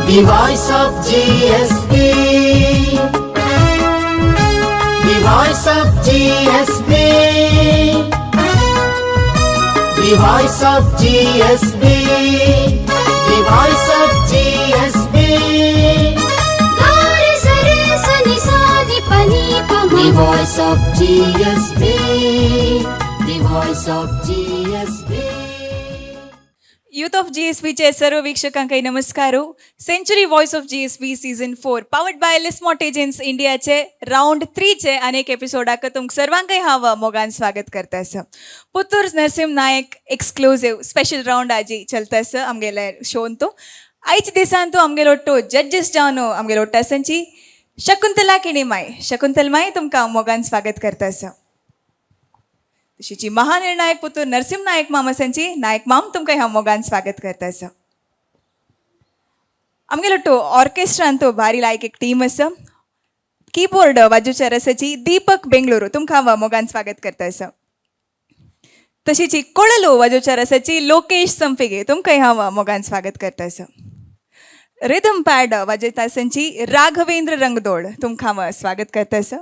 The voice of GSB. The voice of GSB. The voice of GSB. The voice of GSB. ಗಾರೆ ಸರೆ ಸನಿ ಸಾನಿ ಪನಿ ಪಮ. The voice of GSB. The voice of GSB. Youth of ಜಿಎಸ್ಬಿचे सर्व वीक्षकांकाही नमस्कार. Century voice of GSB season 4 powered by Lismont agents इंडियाचे round 3चे अनेक एपिसोडाक तुमक सर्वांकय हांव मोगान स्वागत करता आसा. Puttur Narasimha Nayak exclusive special round आजी चलता आसा आमगेले शोन. तो आयच्या दिसान तो आमगेलो ಒಟ್ಟು जड्जस जावन आमगेलो ಒಟ್ಟು आसांची शकुंतला किणीमाय. शकुंतल माय, तुमकां मोगान स्वागत करता आसा. तशीची महानिर्णायक पुतूर नरसिंह नायक माम आसांची. नायक माम, तुमकां हांव मोगान स्वागत करता आसा. आमगेलो टो ऑर्केस्ट्रान तो भारी लायक एक टीम आसा. कीबोर्ड वाजोवच्या रसाची दीपक बेंगळुरू, तुमकां हांव मोगान स्वागत करता आसा. तशीच कोळलो वाजोवच्या रसाची लोकेश संपिगे, तुमकां हांव मोगान स्वागत करता आसा. रिदम पॅड वाजयता आसांची राघवेंद्र रंगदोड, तुमकां हांव स्वागत करता आसा.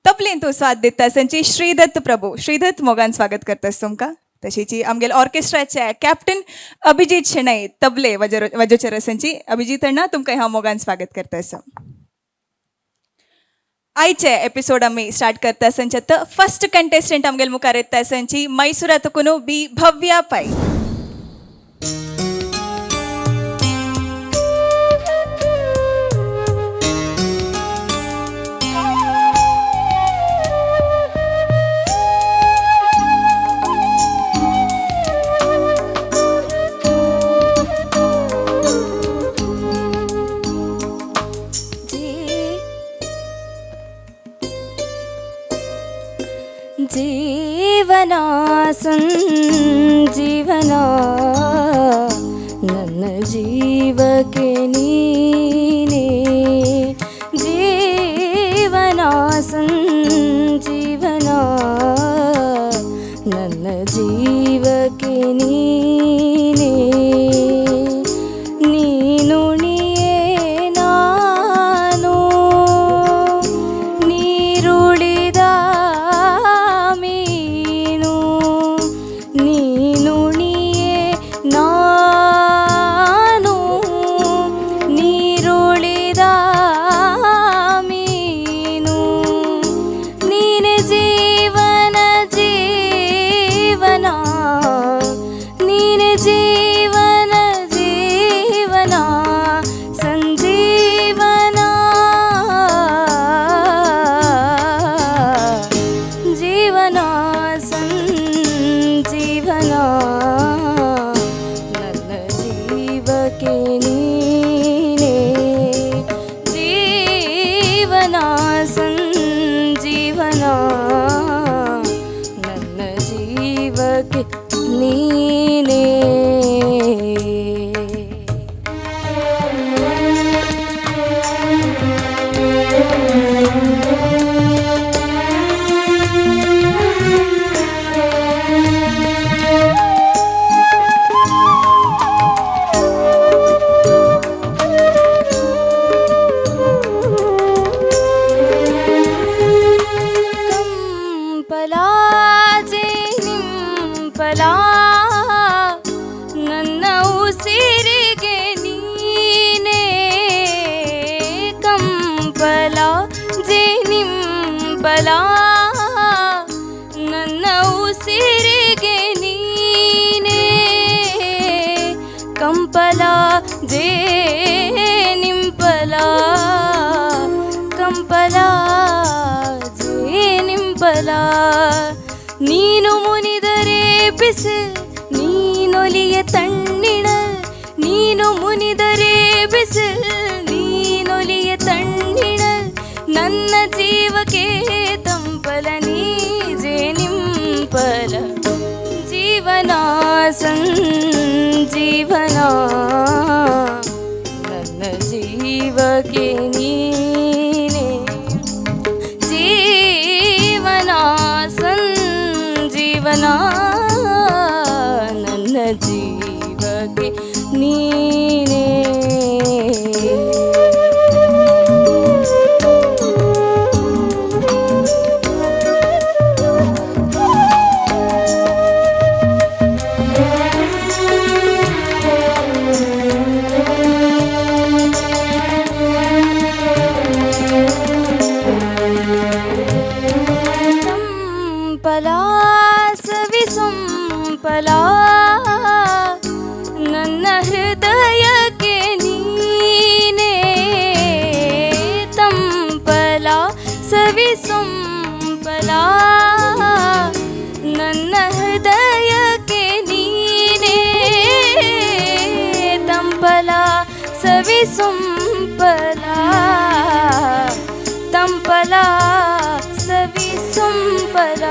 तबलेन तो साथ दिता आसांची श्रीदत्त प्रभू. श्रीदत्त, मोगान स्वागत करता तुमकां. तशीच आमगेले ऑर्केस्ट्राचे कॅप्टन अभिजीत शेणै, तबले वाजोवचे रसांची अभिजीत अण्णा, तुमकां हांव मोगान स्वागत करता आसा. आयचे एपिसोड आमी स्टार्ट करता आसांचे. फर्स्ट कंटेस्टंट आमगेले मुखार येता आसांची मैसुरा तुकून बी भव्या पै. ಜೀವನ ಸಂಜೀವನ ನನ್ನ ಜೀವಕ್ಕೆ ನೀನೇ, ಜೀವನ ಸಂಜೀವನ ನನ್ನ ಜೀವಕ್ಕೆ ನೀನೇ. ನೀನುಣಿಯೇ ನಾನು ನೀರುಳಿದ ಮೀನು, ನೀನುಣಿಯೇ ನಾನು ನೀರುಳಿದ ಮೀನು, ನೀನೆ ಜೀವನ ಜೀವನ, ನೀನೆ ಜೀವನ ಜೀವನ ಸಂಜೀವನ, ಜೀವನ ಸಂಜೀವನ ನನ್ನ ಜೀವಕ್ಕೆ ನೀನೇ, ಜೀವನ ಸಂಜೀವನ ನನ್ನ ಜೀವಕ್ಕೆ ನೀನೇ. ಕಂಪಲಾಜೆ ನಿಂಪಲ ನನ್ನ ಉಸಿರಿಗೆ ನೀನೇ, ಕಂಪಲ ಜೆ ನಿಂಪಲ ನನ್ನ ಉಸಿರಿಗೆ ನೀನೇ, ಕಂಪಲ ಜೇ ನಿಂಪಲ, ಕಂಪಲ ಜೇ ನಿಂಪಲ. ನೀನು ಮುನಿದರೆ ಬಿಸಿಲ್, ನೀನೊಲಿಯ ತಣ್ಣಿಣ, ನೀನು ಮುನಿದರೆ ಬಿಸಿಲ್, ನೀನೊಲಿಯ ತಣ್ಣಿಣ, ನನ್ನ ಜೀವಕ್ಕೆ ತಂಪಲ ನೀಜೆ ನಿಂಪಲ. ಜೀವನ ಸಂಜೀವನ ನನ್ನ ಜೀವಕ್ಕೆ ನೀನೇ, ಜೀವನ ಸಂಜೀವನ ನನ್ನ ಜೀವಕ್ಕೆ ನೀನೇ. ಹೃದಯಕ್ಕೆ ನೀನೇ ತಂಪಲ ಸವಿಸೊಂಪಲ, ನನ್ನ ಹೃದಯಕ್ಕೆ ನೀನೇ ತಂಪಲ ಸವಿಸೊಂಪಲ, ತಂಪಲ ಸವಿಸೊಂಪಲ.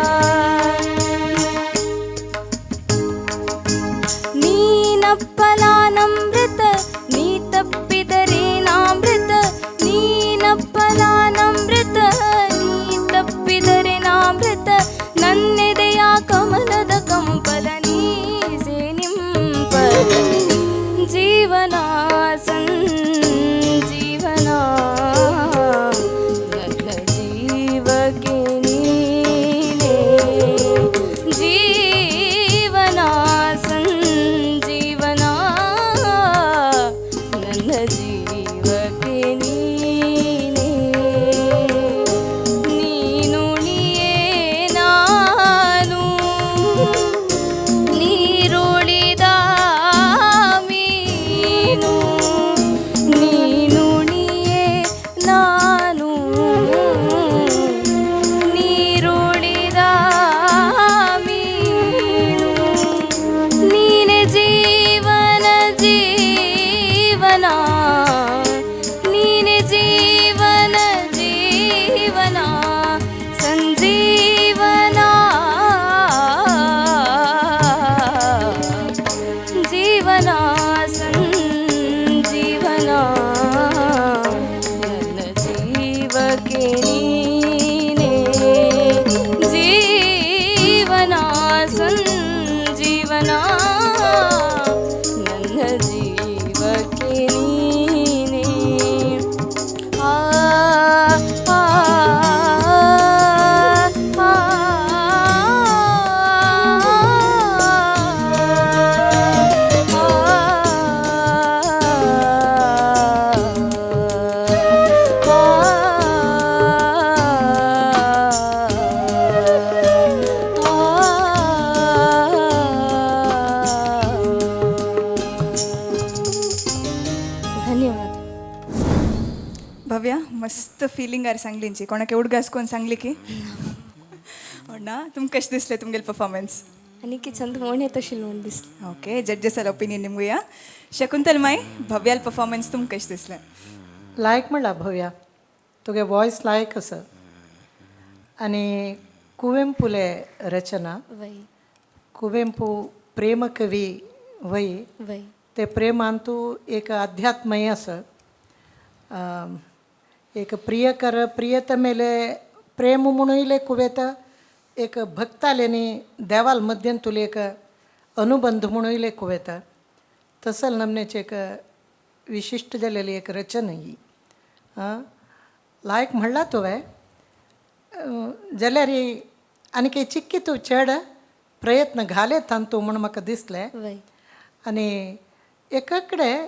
ನೀನಪ್ಪಲ ನಮೃತ, ನೀ ತಪ್ಪಿದರೆ ನಾಮೃತ, ನೀನಪ್ಪಲ ನಮೃತ, ನೀ ತಪ್ಪಿದರೆ ನಾಮೃತ, ನನ್ನೆದೆಯ ಕಮಲದ ಕಂಪಲ ನೀಸೆ ನಿಂಪಲ. ಜೀವನ ಸಂಜೀವನ, ನನ್ನ ಜೀವಕ್ಕೆ ನೀನೇ ಜೀವನ ಸಂಜೀವನ, ನನ್ನ ಜೀವಕ್ಕೆ ನೀನೇ. ನೀನುಣಿಯೇ ನಾನು ನೀರುಳಿದ ಮೀನು, ನೀನುಣಿಯೇ ನಾನು ನೀರುಳಿದ ಮೀನು, ನೀನೆ ಜೀವನ ಜೀವನ, ನೀನೆ ಜೀವನ ಜೀವನ ಸಂಜೀವನ, ಜೀವನ ಸಂಜೀವನ, ನನ್ನ ಜೀವಕ್ಕೆ ನೀನೇ ಜೀವನ ಸಂಜೀವನ, ನನ್ನ ಜೀವಕ್ಕೆ ನೀನೇ. ಆ ಆ ಆ ಧನ್ಯವಾದ. ಭವ್ಯ, मस्त फिलिंग आर सांगलींची, कोणाक उडगास कोण सांगली की ना तुमकां कशें दिसलें तुमगेले परफॉर्मन्स? आनी चंद म्हण येता आशिल्लें म्हूण दिसलें. ओके, जड्जेसाल ओपिनियन निमगुया. शकुंतल माई, भव्याल परफॉर्मन्स तुमकां कशें दिसलें? लायक म्हणला भव्या, तुगे वॉयस लायक आसा आनी कुवेंपुले रचना, वय. कुवेंपू प्रेमकवी वय. वय. ते प्रेमान तूं एक अध्यात्मय आसा, एक प्रियकर प्रियतमेले प्रेम म्हणून लेखूं, एक भक्तालेनी देवाल मध्यन तुले एक अनुबंध म्हणून लेखूं येता. तसल नमनेची एक विशिश्ट जालेली एक रचना ही. आं लायक म्हणला तुवें जाल्यार आनी चिक्की तूं चड प्रयत्न घाले तांतू म्हूण म्हाका दिसलें. वय. आनी एक कडेन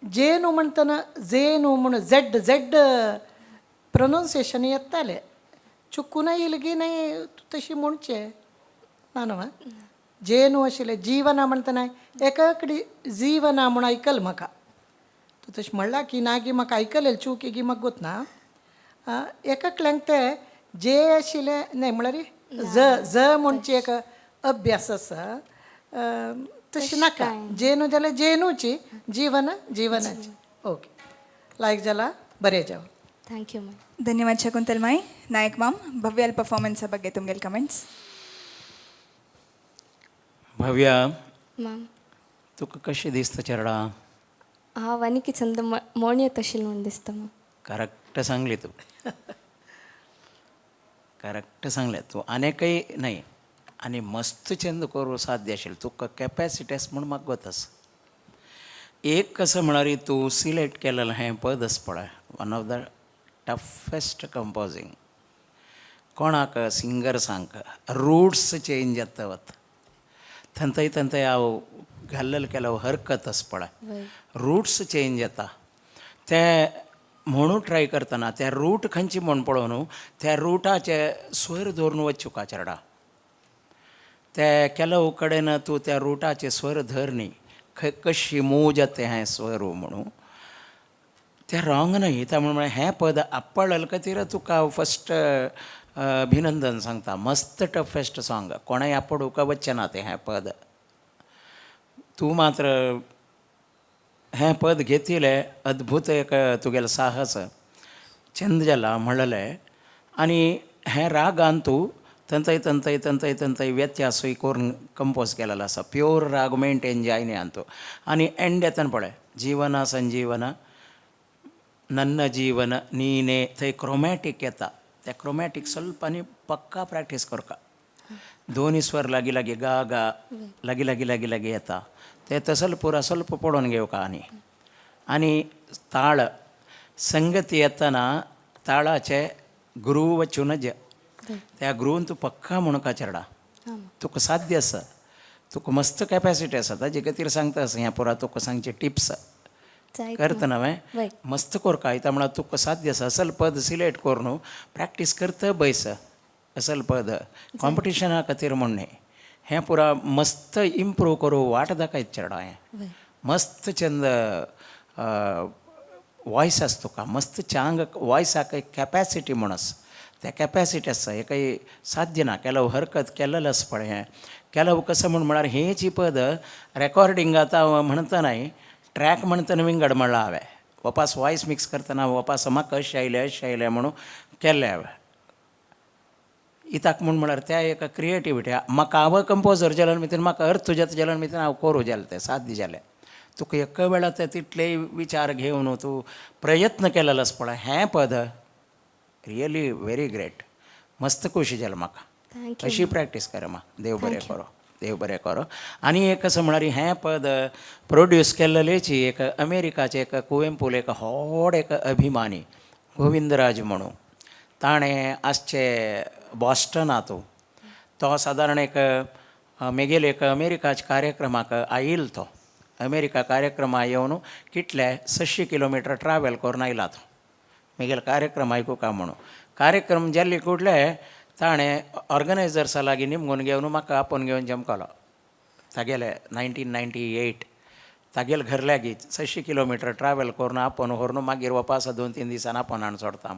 जेनू म्हणटना झेनू म्हूण झेड झेड प्रोनावन्सिएशन येतालें, चुकूनय येयली न्हय तूं तशी म्हणचें ना न्हू. जेनू आशिल्लें, जीवना म्हणटना एका कडेन जीवना म्हूण आयकलें म्हाका. तूं तशें म्हणलां की ना गी म्हाका आयकलें चूक गी म्हाका गोत ना. एककल्यांक तें जे आशिल्लें न्हय, म्हळ्यार ज ज म्हणची एक अभ्यास आसा, तशें नाका. जेनू जाल्यार जेनूची, जीवन जीवनाची. ओके, लायक जाला, बरें जावं. Thank you ma'am. धन्यवाद शकुंतल माई. नायक माम, भव्याल परफॉर्मन्सा ಬಗ್ಗೆ तुमगेले कमेंट्स? भव्या, मॅम. तुका कशें दिसता चेरडा? हांव आनी चंद म्हण येता आशिल्लें म्हूण दिसता म्हाका. करेक्ट सांगली तूं, करेक्ट सांगलें तूं. आनीकय न्हय आनी मस्त चंद करूं साध्य आशिल्लें तुका, कॅपॅसिटी आसा म्हूण म्हाका गोत आसा. एक कसं म्हळ्यार तूं सिलेक्ट केलेलें हें पद आसा पळय, one of the toughest composing. कोणाक सिंगर्सांक रुट्स चेंज जाता वता थंय थंय, हांव घाल्लेले केलो हरकत आसा पळय, वय. रुट्स चेंज जाता ते म्हणून ट्राय करतना त्या रूट खंयची म्हण पळोवन त्या रुटाचे स्वर धरून वचूका चेरडा. ते ಕೆಲವು कडेन तूं त्या रुटाचे स्वर धर न्ही. खंय कशी मूव जाता हें स्वर म्हणून तें रॉंग न्हय. त्या म्हणून म्हळें हें पद आपडल खातीर तुका फस्ट अभिनंदन सांगता. मस्त टफेस्ट सॉंग, कोणाय आपडूंक वचचें ना तें हें पद. तूं मात्र हें पद घेतिलें, अद्भूत एक तुगेलें साहस चंद जाला म्हणलें. आनी हें रागान तूं तंतय तंतय तंतय तंतय व्यत्यासूय करून कंपोज केलेलो आसा. प्योर राग मेनटेन जायना तूं. आनी एंड येतना पळय जीवना संजीवना नन्न जीवन नीने थंय क्रोमॅटीक येता. त्या क्रोमॅटीक ಸ್ವಲ್ಪ आनी पक्का प्रॅक्टीस करका. दोनी स्वर लागीं लागीं गा गा लागीं लागीं लागीं लागीं येता ते तसल पुरा ಸ್ವಲ್ಪ पळोवन घेवका. आनी आनी ताळ संगती येतना ताळाचे ग्रूव चुनज, त्या ग्रुवन तूं पक्का म्हणूंक चेरडा. तुका साध्य आसा, तुका मस्त कॅपॅसिटी आसा. ताजे खातीर सांगता आसा हें पुरा तुका सांगचे टिप्स करतना हांवें मस्त कोरका येता म्हळ्यार तुका साध्य आसा. असल पद सिलेक्ट कर न्हू, प्रॅक्टीस करता बैस असल पद कॉम्पिटिशना खातीर म्हूण न्ही. हें पुरा मस्त इम्प्रूव करूं वाट दाखयत चेडा. हें मस्त चंद वॉयस आसा तुका, मस्त चांग वॉयसाक एक कॅपॅसिटी म्हूण आसा. त्या कॅपॅसिटी आसा हें काही साध्य ना. केलव हरकत केलेलें आसा पळय हें केलव कसं म्हूण म्हळ्यार हेची पद रेकॉर्डिंग आतां म्हणटनाय ट्रॅक म्हणटना विंगड म्हणलां हांवें. वपास वॉयस मिक्स करतना वपास म्हाका अशें आयलें अशें आयलें म्हणून केल्लें हांवें. इताक म्हूण म्हळ्यार त्या एक क्रिएटिविटी म्हाका हांव कंपोजर जाल्यार मितीन म्हाका अर्थ जाता जाल्यार मितीन हांव करूं जालें तें साध्य जालें. तुका एका वेळार ते तितलेय विचार घेवन तूं प्रयत्न केलेलो आसा पळय हें पद रियली व्हेरी ग्रेट. मस्त खोशी जालें म्हाका. अशी प्रॅक्टीस कर मा. देव बरें करो, देव बरें करो. आनी एक कसं म्हळ्यार हें पद प्रोड्यूस केल्लेची एक अमेरिकाचे एक कुवेंपूल एक व्हड एक अभिमानी गोविंदराज म्हणून ताणें आसचे बॉस्टना तो तो सादारण एक मेगेले एक अमेरिकाच्या कार्यक्रमाक आयिल्लो. तो अमेरिका कार्यक्रमा येवन कितले 600 किलोमिटर ट्रॅवल करून आयला तो मेगेलो कार्यक्रम आयकुका म्हणून. कार्यक्रम जाल्ले कुडले ताणें ऑर्गनायझर्सा लागीं निमगून घेवन म्हाका आपोवन घेवन जमकलो तागेले 1998 तागेले घर लागीं 600 किलोमिटर ट्रॅवल करून आपोवन व्हरून मागीर वपासा 2-3 दिसान आपोवन हाडून सोडता.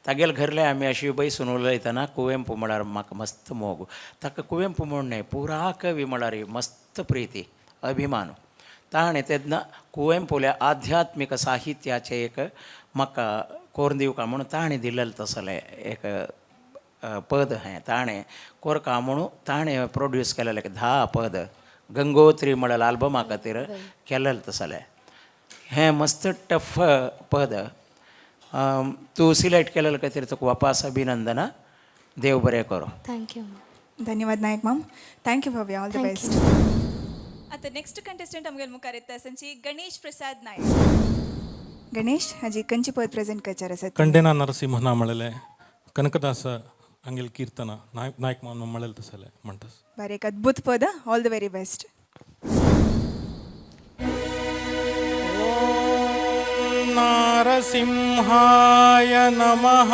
तागेले घरले आमी अशी बैसून उलयतना कुवेंपू म्हळ्यार म्हाका मस्त मोग. ताका कुवेंपू म्हूण न्हय पुरा कवी म्हळ्यार मस्त प्रिती अभिमान. ताणें तेन्ना कुवेंपूल्या आध्यात्मीक साहित्याचें एक म्हाका कोरून दिवका म्हणून ताणें दिलेलें तसलें एक पद हें ताणें कोरका म्हणून ताणें प्रोड्यूस केलेलें एक 10 पद गंगोत्री म्हळ्यार आल्बमा खातीर केलेलें तसलें. हें मस्त टफ पद तूं सिलेक्ट केलेलें खातीर तुका वापास अभिनंदना. देव बरें करूं. Thank you. धन्यवाद Naik ma'am. Thank you Bhavya, all the Thank best. आता नेक्स्ट कंटेस्टंट आमगेले मुखार येता संची गणेश प्रसाद नायक. गणेश हाजी कंची पद प्रेझेंट करचार आसात? कंडेना नरसिंहना म्हणलें कनकदास अंगेल कीರ್ತನ नायक नायक मान म्हणलें तसलें म्हणटास. बरें, एक अद्भुत पद. All the very best. नारसिंहाय नमः.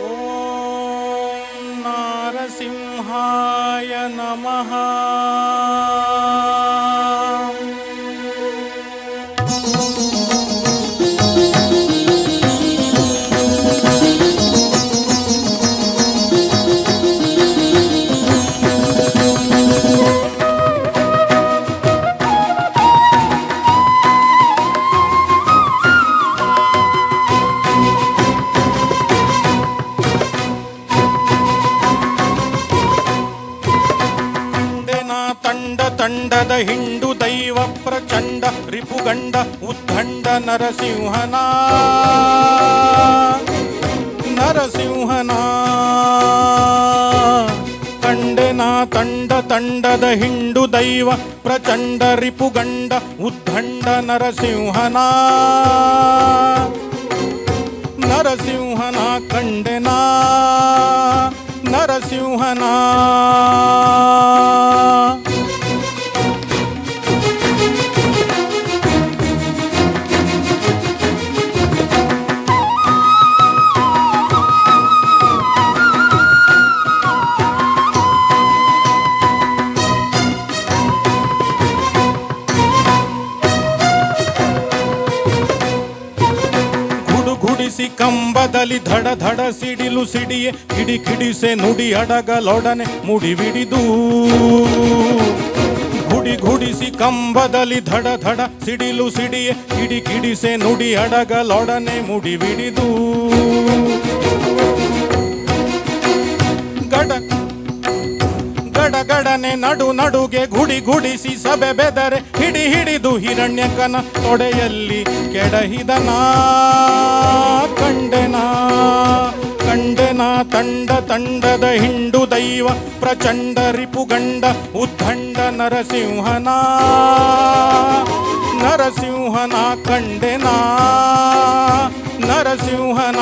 ॐ नारसिंहाय नमः. ತಂಡೆನ ತಂಡ ತಂಡದ ಹಿಂಡು ದೈವ ಪ್ರಚಂಡ ರಿಪುಗಂಡ ಉದ್ದಂಡ ನರಸಿಂಹನ ನರಸಿಂಹನ. ತಂಡೆನ ತಂಡ ತಂಡದ ಹಿಂಡು ದೈವ ಪ್ರಚಂಡ ರಿಪುಗಂಡ ಉದ್ದಂಡ ನರಸಿಂಹನ ನರಸಿಂಹನ ಕಂಡೆನ ನರಸಿಂಹನ. ಕಂಬದಲ್ಲಿ ಧಡ ಧಡ ಸಿಡಿಲು ಸಿಡಿಯೆ ಕಿಡಿ ಕಿಡಿಸೆ ನುಡಿ ಅಡಗಲೊಡನೆ ಮುಡಿವಿಡಿದು. ಗುಡಿ ಗುಡಿಸಿ ಕಂಬದಲ್ಲಿ ಧಡ ಧಡ ಸಿಡಿಲು ಸಿಡಿಯೆ ಕಿಡಿ ಕಿಡಿಸೆ ನುಡಿ ಅಡಗಲೊಡನೆ ಮುಡಿವಿಡಿದು. ಗಡ ಗಡಗಡನೆ ನಡು ನಡುಗೆ ಗುಡಿ ಗುಡಿಸಿ ಸಭೆ ಬೆದರೆ ಹಿಡಿ ಹಿಡಿದು ಹಿರಣ್ಯಕನ ತೊಡೆಯಲ್ಲಿ ಕೆಡಹಿದನ. ಕಂಡೆನ ಕಂಡೆನ ತಂಡ ತಂಡದ ಹಿಂಡು ದೈವ ಪ್ರಚಂಡ ರಿಪುಗಂಡ ಉದ್ದಂಡ ನರಸಿಂಹನ. ನರಸಿಂಹನ ಕಂಡೆನ ನರಸಿಂಹನ.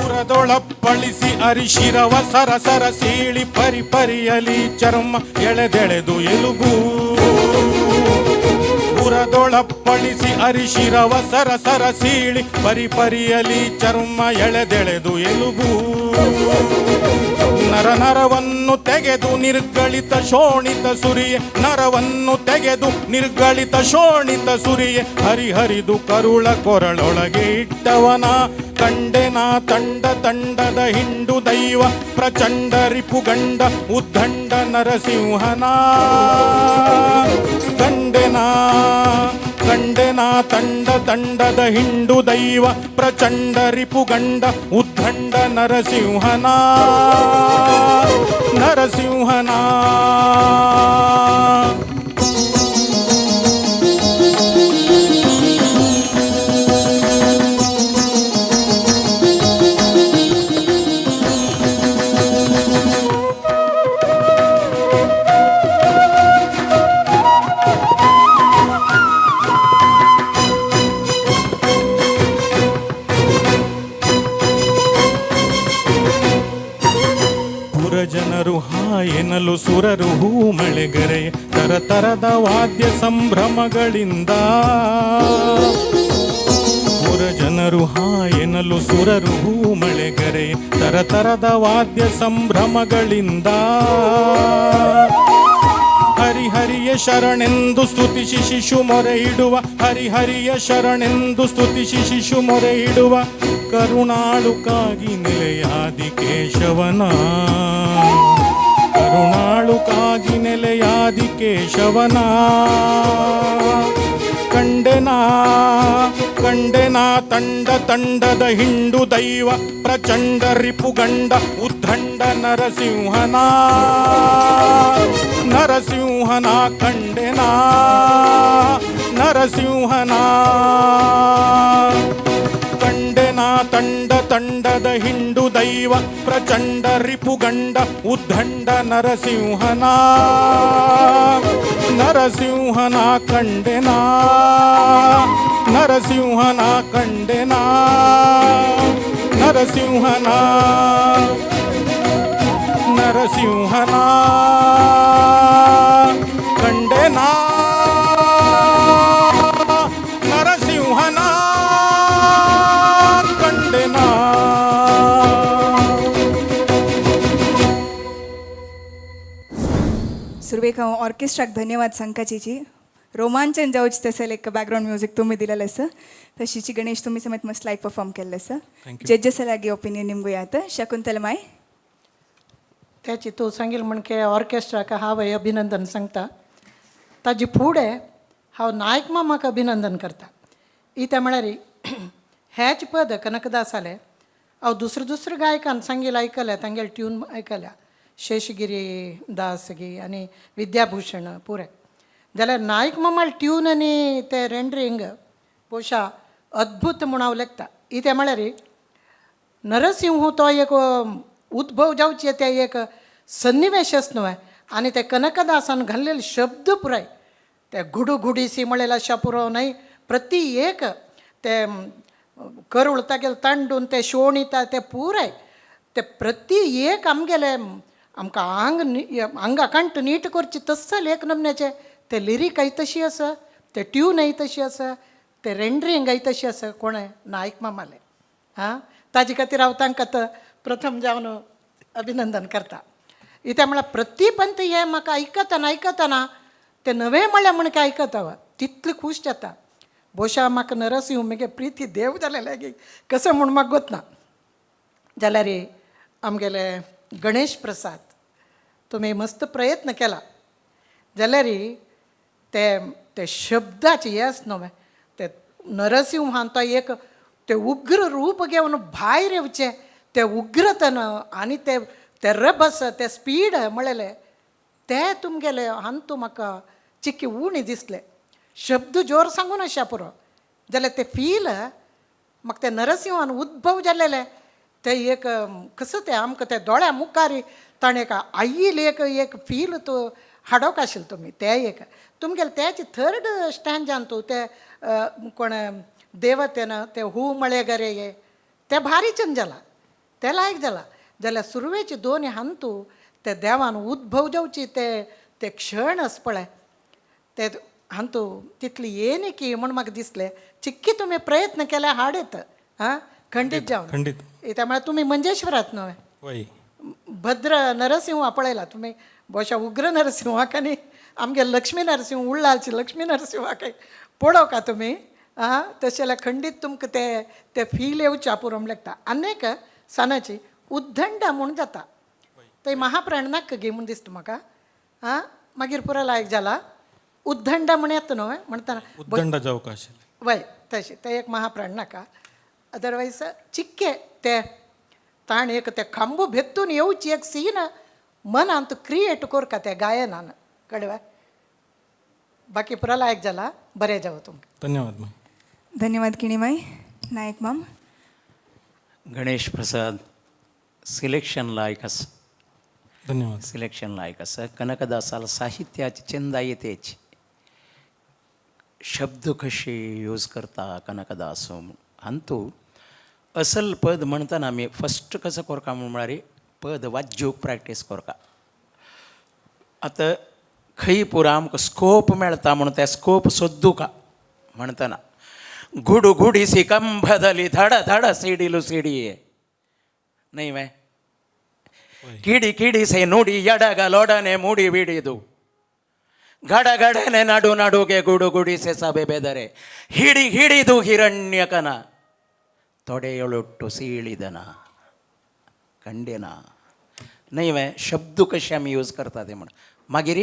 ಉರದೊಳಪ್ಪಳಿಸಿ ಅರಿಶಿರವ ಸರಸರ ಸೀಳಿ ಪರಿ ಪರಿಯಲಿ ಚರ್ಮ ಎಳೆದೆಳೆದು ಎಲುಬು. ಉರದೊಳಪ್ಪಳಿಸಿ ಅರಿಶಿರವ ಸರಸರ ಸೀಳಿ ಪರಿ ಪರಿಯಲಿ ಚರ್ಮ ಎಳೆದೆಳೆದು ಎಲುಬು. ನರ ನರವನ್ನು ತೆಗೆದು ನಿರ್ಗಳಿತ ಶೋಣಿತ ಸುರಿಯೆ. ನರವನ್ನು ತೆಗೆದು ನಿರ್ಗಳಿತ ಶೋಣಿತ ಸುರಿಯೆ ಹರಿಹರಿದು ಕರುಳ ಕೊರಳೊಳಗೆ ಇಟ್ಟವನ. ಕಂಡೆನ ತಂಡ ತಂಡದ ಹಿಂಡು ದೈವ ಪ್ರಚಂಡ ರಿಪುಗಂಡ ಉದ್ದಂಡ ನರಸಿಂಹನ. ಕಂಡೆನ ಕಂಡೆನ ತಂಡ ತಂಡದ ಹಿಂಡು ದೈವ ಪ್ರಚಂಡ ರಿಪುಗಂಡ ಉದ್ದಂಡ ನರಸಿಂಹನ. ನರಸಿಂಹನ. ಪುರಜನರು ಹಾಯೆನಲು ಸುರರು ಹೂ ಮಳೆಗರೆ ತರತರದ ವಾದ್ಯ ಸಂಭ್ರಮಗಳಿಂದ. ಪುರಜನರು ಹಾಯೆನಲು ಸುರರು ಹೂ ಮಳೆಗರೆ ತರತರದ ವಾದ್ಯ ಸಂಭ್ರಮಗಳಿಂದ. ಹರಿಹರಿಯ ಶರಣೆಂದು ಸ್ತುತಿಸಿ ಶಿಶು ಮೊರೆ ಇಡುವ. ಹರಿಹರಿಯ ಶರಣೆಂದು ಸ್ತುತಿಸಿ ಶಿಶು ಮೊರೆ ಇಡುವ ಕರುಣಾಳುಕಾಗಿ ನೆಲೆಯಾದಿ ಕೇಶವನ. ಕರುಣಾಳುಕಾಗಿ ನೆಲೆಯಾದಿ ಕೇಶವನ. ಕಂಡೆನ ಕಂಡೆನ ತಂಡ ತಂಡದ ಹಿಂಡು ದೈವ ಪ್ರಚಂಡ ರಿಪುಗಂಡ ಉದ್ದಂಡ ನರಸಿಂಹನ. ನರಸಿಂಹನ ಕಂಡೆನ ನರಸಿಂಹನ. ಕಂಡೆನ ತಂಡ ತಂಡದ ಹಿಂಡು ದೈವ ಪ್ರಚಂಡ ರಿಪುಗಂಡ ಉದ್ದಂಡ ನರಸಿಂಹನ. ನರಸಿಂಹನ ಕಂಡೆನ ನರಸಿಂಹನ ಕಂಡೆನ ನರಸಿಂಹನ. ನರಸಿಂಹನ ಕಂಡೆನ ನರಸಿಂಹನ ಕಂಡೆನ. सुरवेक हांव ऑर्केस्ट्राक धन्यवाद सांगकाची. रोमांचन जावचे तसं एक बॅकग्राऊंड म्युझिक तुम्ही दिलेलं आसा. तशीची गणेश तुम्ही समेत मस्त लायक परफॉर्म केल्लें आसा. Thank you. जज्जस लागी ओपिनियन निमगो यात शकुंतल माय. त्याची तूं सांगील म्हणके ऑर्केस्ट्राक हांव अभिनंदन सांगता. ताजी फुडें हांव नायक मामाक अभिनंदन करता. इत्या म्हळ्यार हेच पद कनकदासालें हांव दुसऱ्या दुसऱ्या गायकान सांगील आयकल्या, तांगेले ट्यून आयकल्या, शेषगिरी दास गी आनी विद्याभूषण पुरे. जाल्यार नायक मामाल ट्यून आनी ते रेंडरींग बहुशा अद्भूत म्हूण हांव लेखता. इत्या म्हळ्यार नरसिंह तो एक उद्भव जावचे ते एक सन्निवेशच न्हय आनी ते कनकदासान घाल्लेले शब्द पुराय ते घुडू घुडीसी म्हळेले आशा पुरो न्हय. प्रति एक ते करूळ तागेले तांडून ते शोणिता ते पुराय ते प्रति एक आमगेले आमकां आंग आंगा कंठ नीट करची तस्सल एक नमन्याचे ते लिरिकय तशी आसा, ते ट्यूनय तशी आसा. ते रेंडरिंग तशी आसा कोणें नायक मामालें. आं, ताजे खातीर हांव तांकां आतां प्रथम जावन अभिनंदन करता. कित्याक म्हळ्यार प्रतिपंत हें म्हाका आयकतना आयकतना तें नवें म्हळ्यार म्हण काय आयकता हांव तितलें खूश जाता. भोवशा म्हाका नरसिंह म्हगे प्रिती देव जालें गे कसो म्हूण म्हाका गोत ना. जाल्यार आमगेले गणेश प्रसाद तुमी मस्त प्रयत्न केला. जाल्यार ते ते शब्दाचे हें आसा न्हू ते नरसिंहान तो एक ते उग्र रूप घेवन भायर येवचें ते उग्रतन आनी ते ते रभस ते स्पीड म्हळेलें ते तुमगेले हांतू म्हाका चिक्की उणी दिसले. शब्द जोर सांगून अशें पुरो जाल्यार ते फील म्हाका ते नरसिंहान उद्भव जालेले ते एक कसो ते आमकां ते दोळ्या मुखार ताणें एक आयिल्ले एक एक फील तो हाडोवंक आशिल्लें तुमी ते एक तुमगेले तेच थर्ड स्टँजान तूं ते कोण देवतेन ते हू मळे गरे हे ते भारी चंद जाला ते लायक जाला. जाल्यार सुरवेचे दोन हांतू ते देवान उद्भव जावची ते ते क्षण आसा पळय ते हांतू तितली येनी की म्हूण म्हाका दिसलें. चिक्की तुमी प्रयत्न केल्यार हाड येता. आं, खंडीत जावन खंडीत. त्या म्हळ्यार तुमी मंजेश्वरात न्हय वय भद्र नरसिंहा पळयला तुमी भोवशा उग्र नरसिंहाक आनी आमगे लक्ष्मी नरसिंह उल्लालची लक्ष्मी नरसिंहाक पळोवका तुमी. आं, तशें जाल्यार खंडीत तुमकां ते ते फील येवच्या पुरो लागता. आनी एक सानाची उद्दंड म्हूण जाता थंय महाप्राण नाका गे म्हूण दिसता म्हाका. आं, मागीर पुरो लायक जाला उद्दंड म्हण येता न्हय म्हणटना उद्दंड जावंक आशिल्लें. वय तशें तें एक महाप्राण नाका. अदरवायज चिक्के ते ताणें एक ते खांबो भेत्तून येवची एक सीन मनांत क्रिएट करका त्या गायनान कळ्ळें. बाकी पुरो लायक जाला. बरें जावं तुमकां. धन्यवाद माई. धन्यवाद किणीमाई. नायक माम. गणेश प्रसाद सिलेक्शन लायक आसा. धन्यवाद. सिलेक्शन लायक आसा. कनकदासाल साहित्याची चंदा येतेच शब्द कशे यूज करता कनकदास हांतू असल पद म्हणटना आमी फस्ट कसो करता म्हळ्यार पद वाज्योक प्रॅक्टीस करता. आतां खंय पुरो आमकां स्कोप मेळटा म्हूण ते स्कोप सोद्दुका म्हणटना गुडगुडिसी कंभदली धड धड सिडिलू सिडिये न्हय वे ಕಿಡಿ ಕಿಡಿಸೆ ನುಡಿ ಎಡಗಲೊಡನೆ ಮುಡಿ ಬಿಡಿದು ಗಡಗಡನೆ ನಡು ನಡುಗೆ ಗುಡು ಗುಡಿಸೆ ಸಭೆ ಬೆದರೆ ಹಿಡಿ ಹಿಡಿದು ಹಿರಣ್ಯಕನ ತೊಡೆಯೊಳೊಟ್ಟು ಸೀಳಿದನ कंडेना न्हय वे शब्द कशे आमी यूज करता ते म्हण. मागीर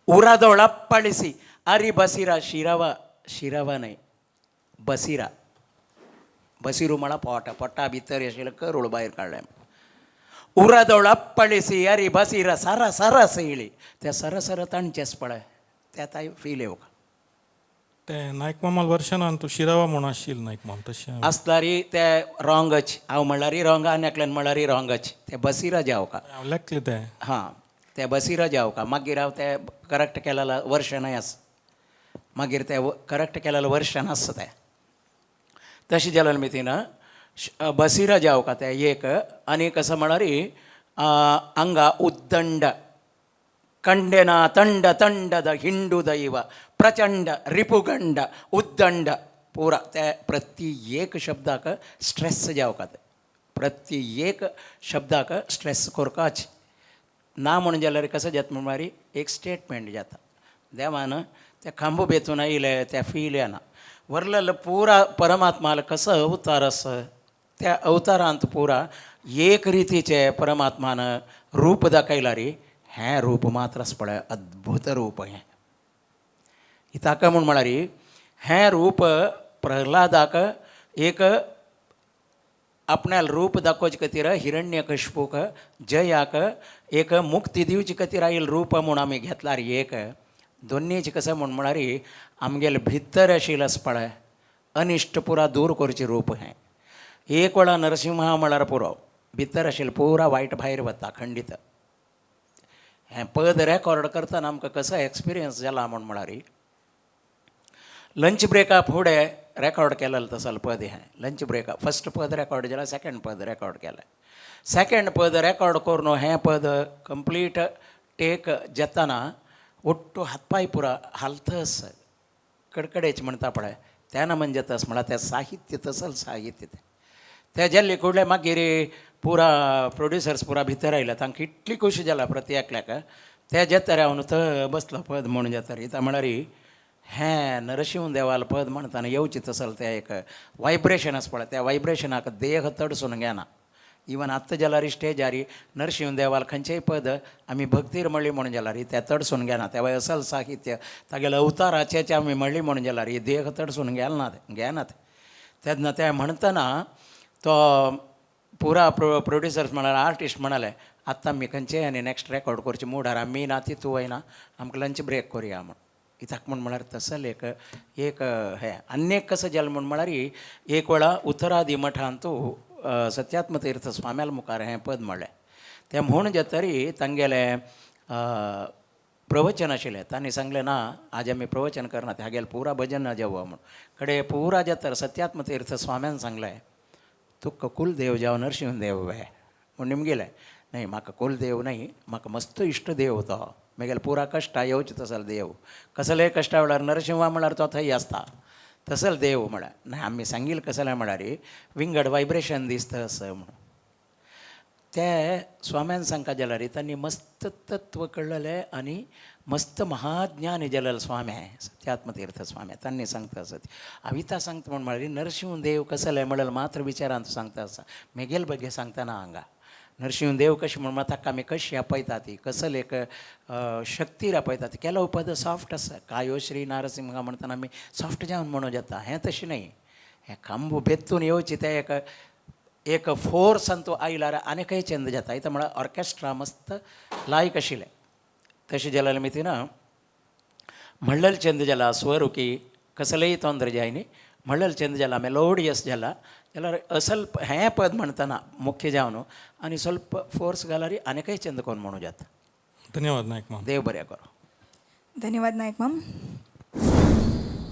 उरादोळ अप्पाळिसी अरी बसिरा शिरावा शिरावा न्हय बसिरा बसिरू म्हळ्यार पोट पोटा भितर आशिल्लें करूळ भायर काडलें. उरादोळ अप्पाळिसी अरी बसिरा सरा सरा सैळी त्या सरा सरा तांचेच पळय त्या ताय फील येवका. ते नायक मामाल वर्षनान तूं शिरावा म्हूण आशिल्लें नायक माम तशें आसतारी ते रॉंगच हांव म्हणल्यार रॉंग आनी एकल्यान म्हणल्यार रॉंगच ते बसिरा जावका. हांव लेखलें तें. हां, ते बसिरा जावका. मागीर हांव ते करेक्ट केलें वर्शनय आसा. मागीर ते करेक्ट केलेलें वर्शन आसा तें तशें जाल्यार मितीन बसिरा जावका ते एक आनी कसो म्हळ्यार हांगा उद्दंड कंडेना ತಂಡ ತಂಡದ ಹಿಂಡು ದೈವ ಪ್ರಚಂಡ ರಿಪುಗಂಡ उद्दंड पुरा ते प्रति एक शब्दाक स्ट्रेस जावका ते प्रति एक शब्दाक स्ट्रेस करकाच ना म्हणून जाल्यार कसो जाता म्हळ्यार एक स्टेटमेंट जाता. देवान ते खांबो बेतून आयले ते फील येना वरलेलो पुरा परमात्मालो कसो अवतार आसा त्या अवतारांत पुरा एक रितीचे परमात्मान रूप दाखयला रे. हें रूप मात्र आसा पळय अद्भुत रूप हें. ताका म्हूण म्हळ्यार हें रूप प्रल्हादाक एक आपणाल रूप दाखोवचे खातीर हिरण्यकश्पूक जयाक एक मुक्ती दिवचे खातीर आयल रूप म्हूण आमी घेतला रे. एक दोन्नीचे कसं म्हूण म्हळ्यार आमगेले भितर आशिल्लें आसा पळय अनिश्ट पुरा दूर करचें रूप हें. एक वेळा नरसिंहा म्हळ्यार पुरो भितर आशिल्लें पुरा वायट भायर वता खंडीत. हें पद रेकॉर्ड करतना आमकां कसो एक्सपिरियन्स जाला म्हूण म्हळ्यार लंच ब्रेका फुडें रेकॉर्ड केलेलें तसलें पद हें. लंच ब्रेका फस्ट पद रेकॉर्ड जालें सेकंड पद रेकॉर्ड केलें. सेकंड पद रेकॉर्ड करून हें पद कंप्लीट टेक जातना ಒಟ್ಟು हातपाय पुरा हालतस कडकडेच म्हणटा पळय तेन्ना म्हणजे तस म्हळ्यार तें साहित्य तसल साहित्य तें. ते जाल्ले कुडले मागीर पुरा प्रोड्युसर्स पुरा भितर आयले, तांकां इतली खोशी जाला प्रति एकल्याक. ते जेतरे हांव थंय बसलो पद म्हणून जेतरी ता म्हळ्यार हें नरशिंव देवाल पद म्हणटाना येवचें तसल तें एक वायब्रेशन आसा पळय, त्या वायब्रेशनाक देह तडसून घेना. इवन आत्तां जाल्यार स्टेजार नरशिंव देवाल खंयचेय पद आमी भक्तीर म्हणली म्हणून जाल्यार तें तडसून घेना. तें असल साहित्य तागेल्या अवताराचें आमी म्हणली म्हणून जाल्यार देह तडसून घेना घेनात. तेन्ना तें म्हणटना तो पुरा प्रोड्युसर्स म्हळ्यार आर्टिस्ट म्हणाले आत्तां आमी खंयचेय आनी नॅक्स्ट रेकॉर्ड करचे मुडार आमी ना ती तूं वयना, आमकां लंच ब्रेक करुया म्हूण. कित्याक म्हूण म्हळ्यार तसले एक एक हें. आनी एक कसो जालें म्हूण म्हळ्यार एक वेळा उत्तरादी मठांत सत्यात्म तीर्थ स्वाम्याल मुखार हें पद म्हणलें. तें म्हूण जातरी तांगेलें प्रवचन आशिल्लें. तांणी सांगलें ना आज आमी प्रवचन करना, हागेलें पुरा भजन जेवो म्हूण. कडे पुरा जातर सत्यात्म तीर्थ स्वाम्यान सांगलें तुका कुलदेव जावं नरशिंव देव वे म्हूण निमगेलें. न्हय म्हाका कुलदेव न्हय, म्हाका मस्त इश्ट देव तो, मागीर पुरा कश्टां येवचें तसलो देव, कसलेय कश्टा वेळार नरशिंवा म्हळ्यार तो थंय आसता तसलो देव म्हळ्यार. न्हय आमी सांगील कसलें म्हळ्यार विंगड वायब्रेशन दिसता असं म्हणून. ते स्वाम्यान सांगता जाल्यार तांणी मस्त तत्व कळ्ळलें आनी मस्त महाज्ञानी जालेले स्वामी सत्यात्मतीर्थ स्वामी तांणी सांगता आसत. अविता सांगता म्हूण म्हळ्यार नरशिंव देव कसलें म्हणल्यार मात्र विचारांत सांगता आसा, मेगेल बगे सांगतना हांगा नरशिंव देव कशें म्हूण ताका आमी कशी आपयता ती कसले एक शक्तीर आपयता ती. केलो पद सॉफ्ट आसा, कायो श्री नारसिंह म्हणटना आमी सॉफ्ट जावन म्हणूं जाता, हें तशें न्हय. हें खांबू बेतून येवची तें एक एक फोर्सान तो आयल्यार आनीकय चेंज जाता. इतां म्हळ्यार ऑर्केस्ट्रा मस्त लायक आशिल्लें. तशें जाल्यार मी तिना म्हणलें चेंज जाला, स्वर की कसलेय तोंद्र जाय न्ही म्हणलें चेंज जाला, मेलोडियस जाला जाल्यार असल हें पद म्हणटना मुख्य जावन आनी स्वल्प फोर्स घाल्यार आनीकय चेंज करून म्हणूं जाता. धन्यवाद नायक माम. देव बरें करूं. धन्यवाद Naik ma'am.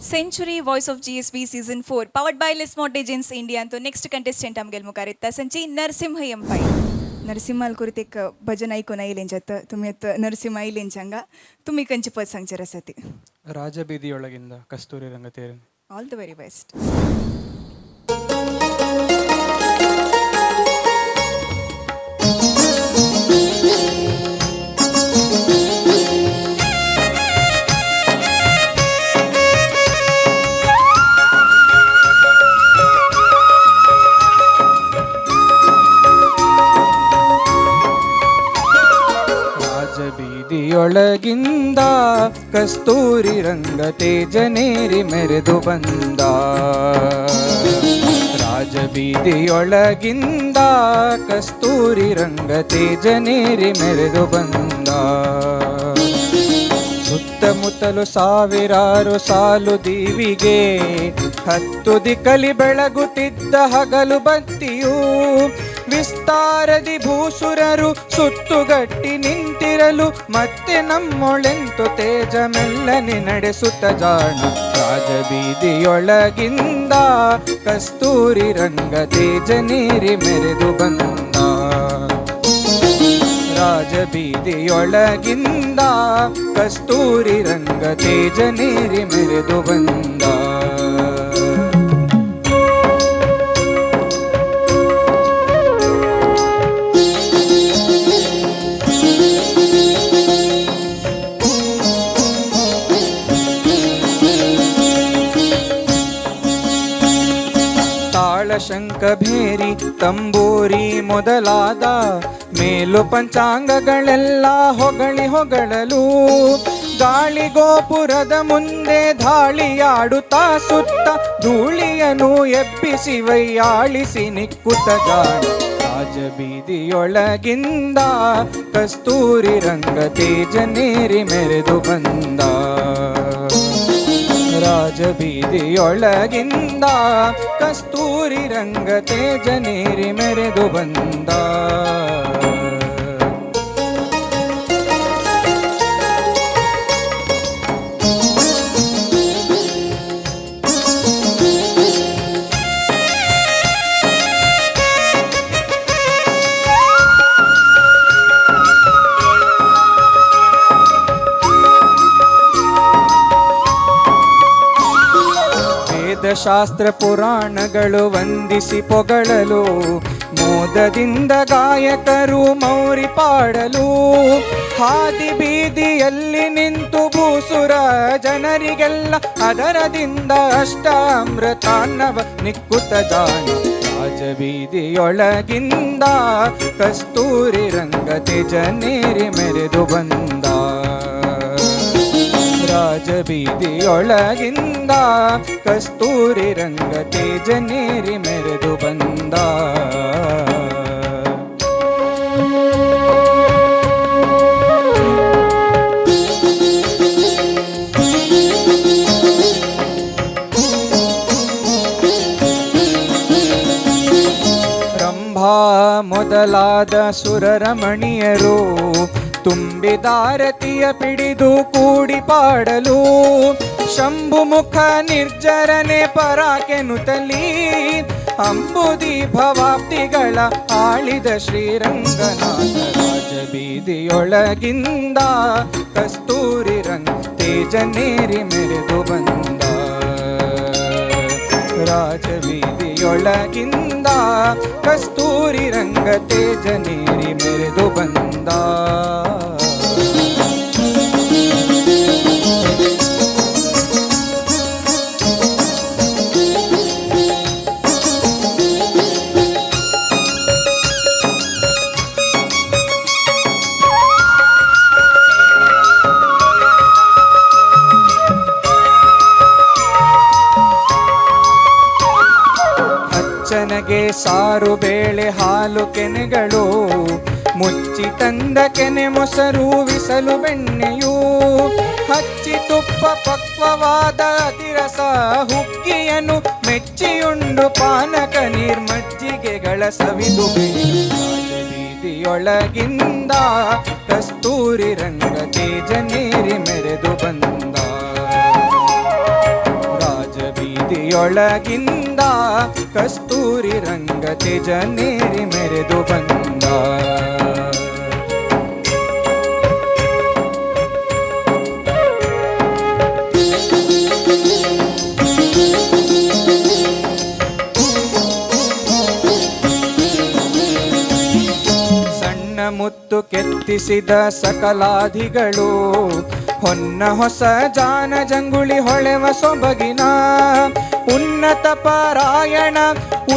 Century voice of GSB season 4 powered by Lis mortgages India ಅಂತು ನೆಕ್ಸ್ಟ್ ಕಂಟೆಸ್ಟೆಂಟ್ आमगेल मुखार येता संची नरसिंह एम पै. नरसिंहाल कुरीत एक भजन ऐकून आयलेंच्यात तुमी आतां नरसिंह आयलेंच्यांगा तुमी खंयचे पद सांगचेर आसा ती? ರಾಜಬೀದಿಯೊಳಗಿಂದ ಕಸ್ತೂರಿ ರಂಗ ತೇರು. All the very best. ರಾಜಬೀದಿಯೊಳಗಿಂದ ಕಸ್ತೂರಿ ರಂಗ ತೇಜನೇರಿ ಮೆರೆದು ಬಂದ, ರಾಜಬೀದಿಯೊಳಗಿಂದ ಕಸ್ತೂರಿ ರಂಗ ತೇಜನೇರಿ ಮೆರೆದು ಬಂದ. ಸುತ್ತಮುತ್ತಲು ಸಾವಿರಾರು ಸಾಲು ದೀವಿಗೆ, ಹತ್ತು ದಿಕ್ಕಲಿ ಬೆಳಗುತ್ತಿದ್ದ ಹಗಲು ಬತ್ತಿಯು, ವಿಸ್ತಾರದಿ ಭೂಸುರರು ಸುತ್ತುಗಟ್ಟಿ ನಿಂತಿರಲು, ಮತ್ತೆ ನಮ್ಮೊಳೆಂತು ತೇಜ ಮೆಲ್ಲನೆ ನಡೆಸುತ್ತ ಜಾಣ. ರಾಜಬೀದಿಯೊಳಗಿಂದ ಕಸ್ತೂರಿ ರಂಗ ತೇಜನೇರಿ ಮೆರೆದು ಬಂದ, ರಾಜಬೀದಿಯೊಳಗಿಂದ ಕಸ್ತೂರಿ ರಂಗ ತೇಜನೇರಿ ಮೆರೆದು ಬಂದ. ತಾಳಶಂಖಭೇರಿ ತಂಬೂರಿ ಮೊದಲಾದ ಮೇಲು ಪಂಚಾಂಗಗಳೆಲ್ಲ ಹೊಗಳಿ ಹೊಗಳಲು, ಗಾಳಿ ಗೋಪುರದ ಮುಂದೆ ಧಾಳಿಯಾಡುತ್ತಾ ಸುತ್ತ ಧೂಳಿಯನು ಎಬ್ಬಿಸಿ ವೈಯಾಳಿಸಿ ನಿಕ್ಕುತ್ತ ಜಾಣ. ರಾಜಬೀದಿಯೊಳಗಿಂದ ಕಸ್ತೂರಿ ರಂಗ ತೇಜನೇರಿ ಮೆರೆದು ಬಂದ, ರಾಜಬೀದಿಯೊಳಗಿಂದ ಕಸ್ತೂರಿ ರಂಗ ತೇಜನೇರಿ ಮೆರೆದು ಬಂದ. ವೇದಶಾಸ್ತ್ರ ಪುರಾಣಗಳು ವಂದಿಸಿ ಪೊಗಳಲು, ಮೋದದಿಂದ ಗಾಯಕರು ಮೌರಿ ಪಾಡಲು, ಹಾದಿ ಬೀದಿಯಲ್ಲಿ ನಿಂತು ಭೂಸುರ ಜನರಿಗೆಲ್ಲ ಅದರದಿಂದ ಅಷ್ಟಾಮೃತಾನ್ನವ ನಿಕ್ಕುತ ಜಾಣ. ರಾಜಬೀದಿಯೊಳಗಿಂದ ಕಸ್ತೂರಿ ರಂಗ ತೇಜನೇರಿ ಮೆರೆದು ಬಂದ. ರಾಜಬೀದಿಯೊಳಗಿಂದ ಕಸ್ತೂರಿ ರಂಗ ತೇಜನೇರಿ ಮೆರೆದು ಬಂದ. ರಂಭಾ ಮೊದಲಾದ ಸುರರಮಣಿಯರು ತುಂಬಿದಾರತಿಯ ಪಿಡಿದು ಕೂಡಿ ಪಾಡಲು, ಶಂಭುಮುಖ ನಿರ್ಜರನೆ ಪರಾಕೆನುತಲಿ ಅಂಬುದಿ ಭವಾಬ್ದಿಗಳ ಆಳಿದ ಶ್ರೀರಂಗನಾಥ. ರಾಜಬೀದಿಯೊಳಗಿಂದ ಕಸ್ತೂರಿ ರಂಗ ತೇಜನೇರಿ ಮೆರೆದು ಬಂದ. ರಾಜಬೀದಿಯೊಳಗಿಂದ ಕಸ್ತೂರಿ ರಂಗ ತೇಜನೇರಿ ಮೆರೆದು ಬಂದ. ಅಚ್ಚನಗೆ ಸಾರು ಬೇಳೆ ಹಾಲು ಕೆನೆಗಳು, ಮುಚ್ಚಿ ತಂದ ಕೆನೆ ಮೊಸರು ವಿಸಲು ಬೆಣ್ಣೆಯು, ಹಚ್ಚಿ ತುಪ್ಪ ಪಕ್ವವಾದ ಅತಿರಸ ಹುಕ್ಕಿಯನ್ನು ಮೆಚ್ಚಿಯುಂಡು ಪಾನಕ ನಿರ್ಮಜ್ಜಿಗೆಗಳ ಸವಿದು. ರಾಜಬೀದಿಯೊಳಗಿಂದ ಕಸ್ತೂರಿ ರಂಗ ತೇಜನೇರಿ ಮೆರೆದು ಬಂದ. ರಾಜಬೀದಿಯೊಳಗಿಂದ ಕಸ್ತೂರಿ ರಂಗ ತೇಜನೇರಿ ಮೆರೆದು ಬಂದ. ಸಣ್ಣ ಮುತ್ತು ಕೆತ್ತಿಸಿದ ಸಕಲಾಧಿಗಳು, ಹೊನ್ನ ಹೊಸ ಜಾನ ಜಂಗುಳಿ ಹೊಳೆವ ಸೊಬಗಿನ, ಉನ್ನತ ಪಾರಾಯಣ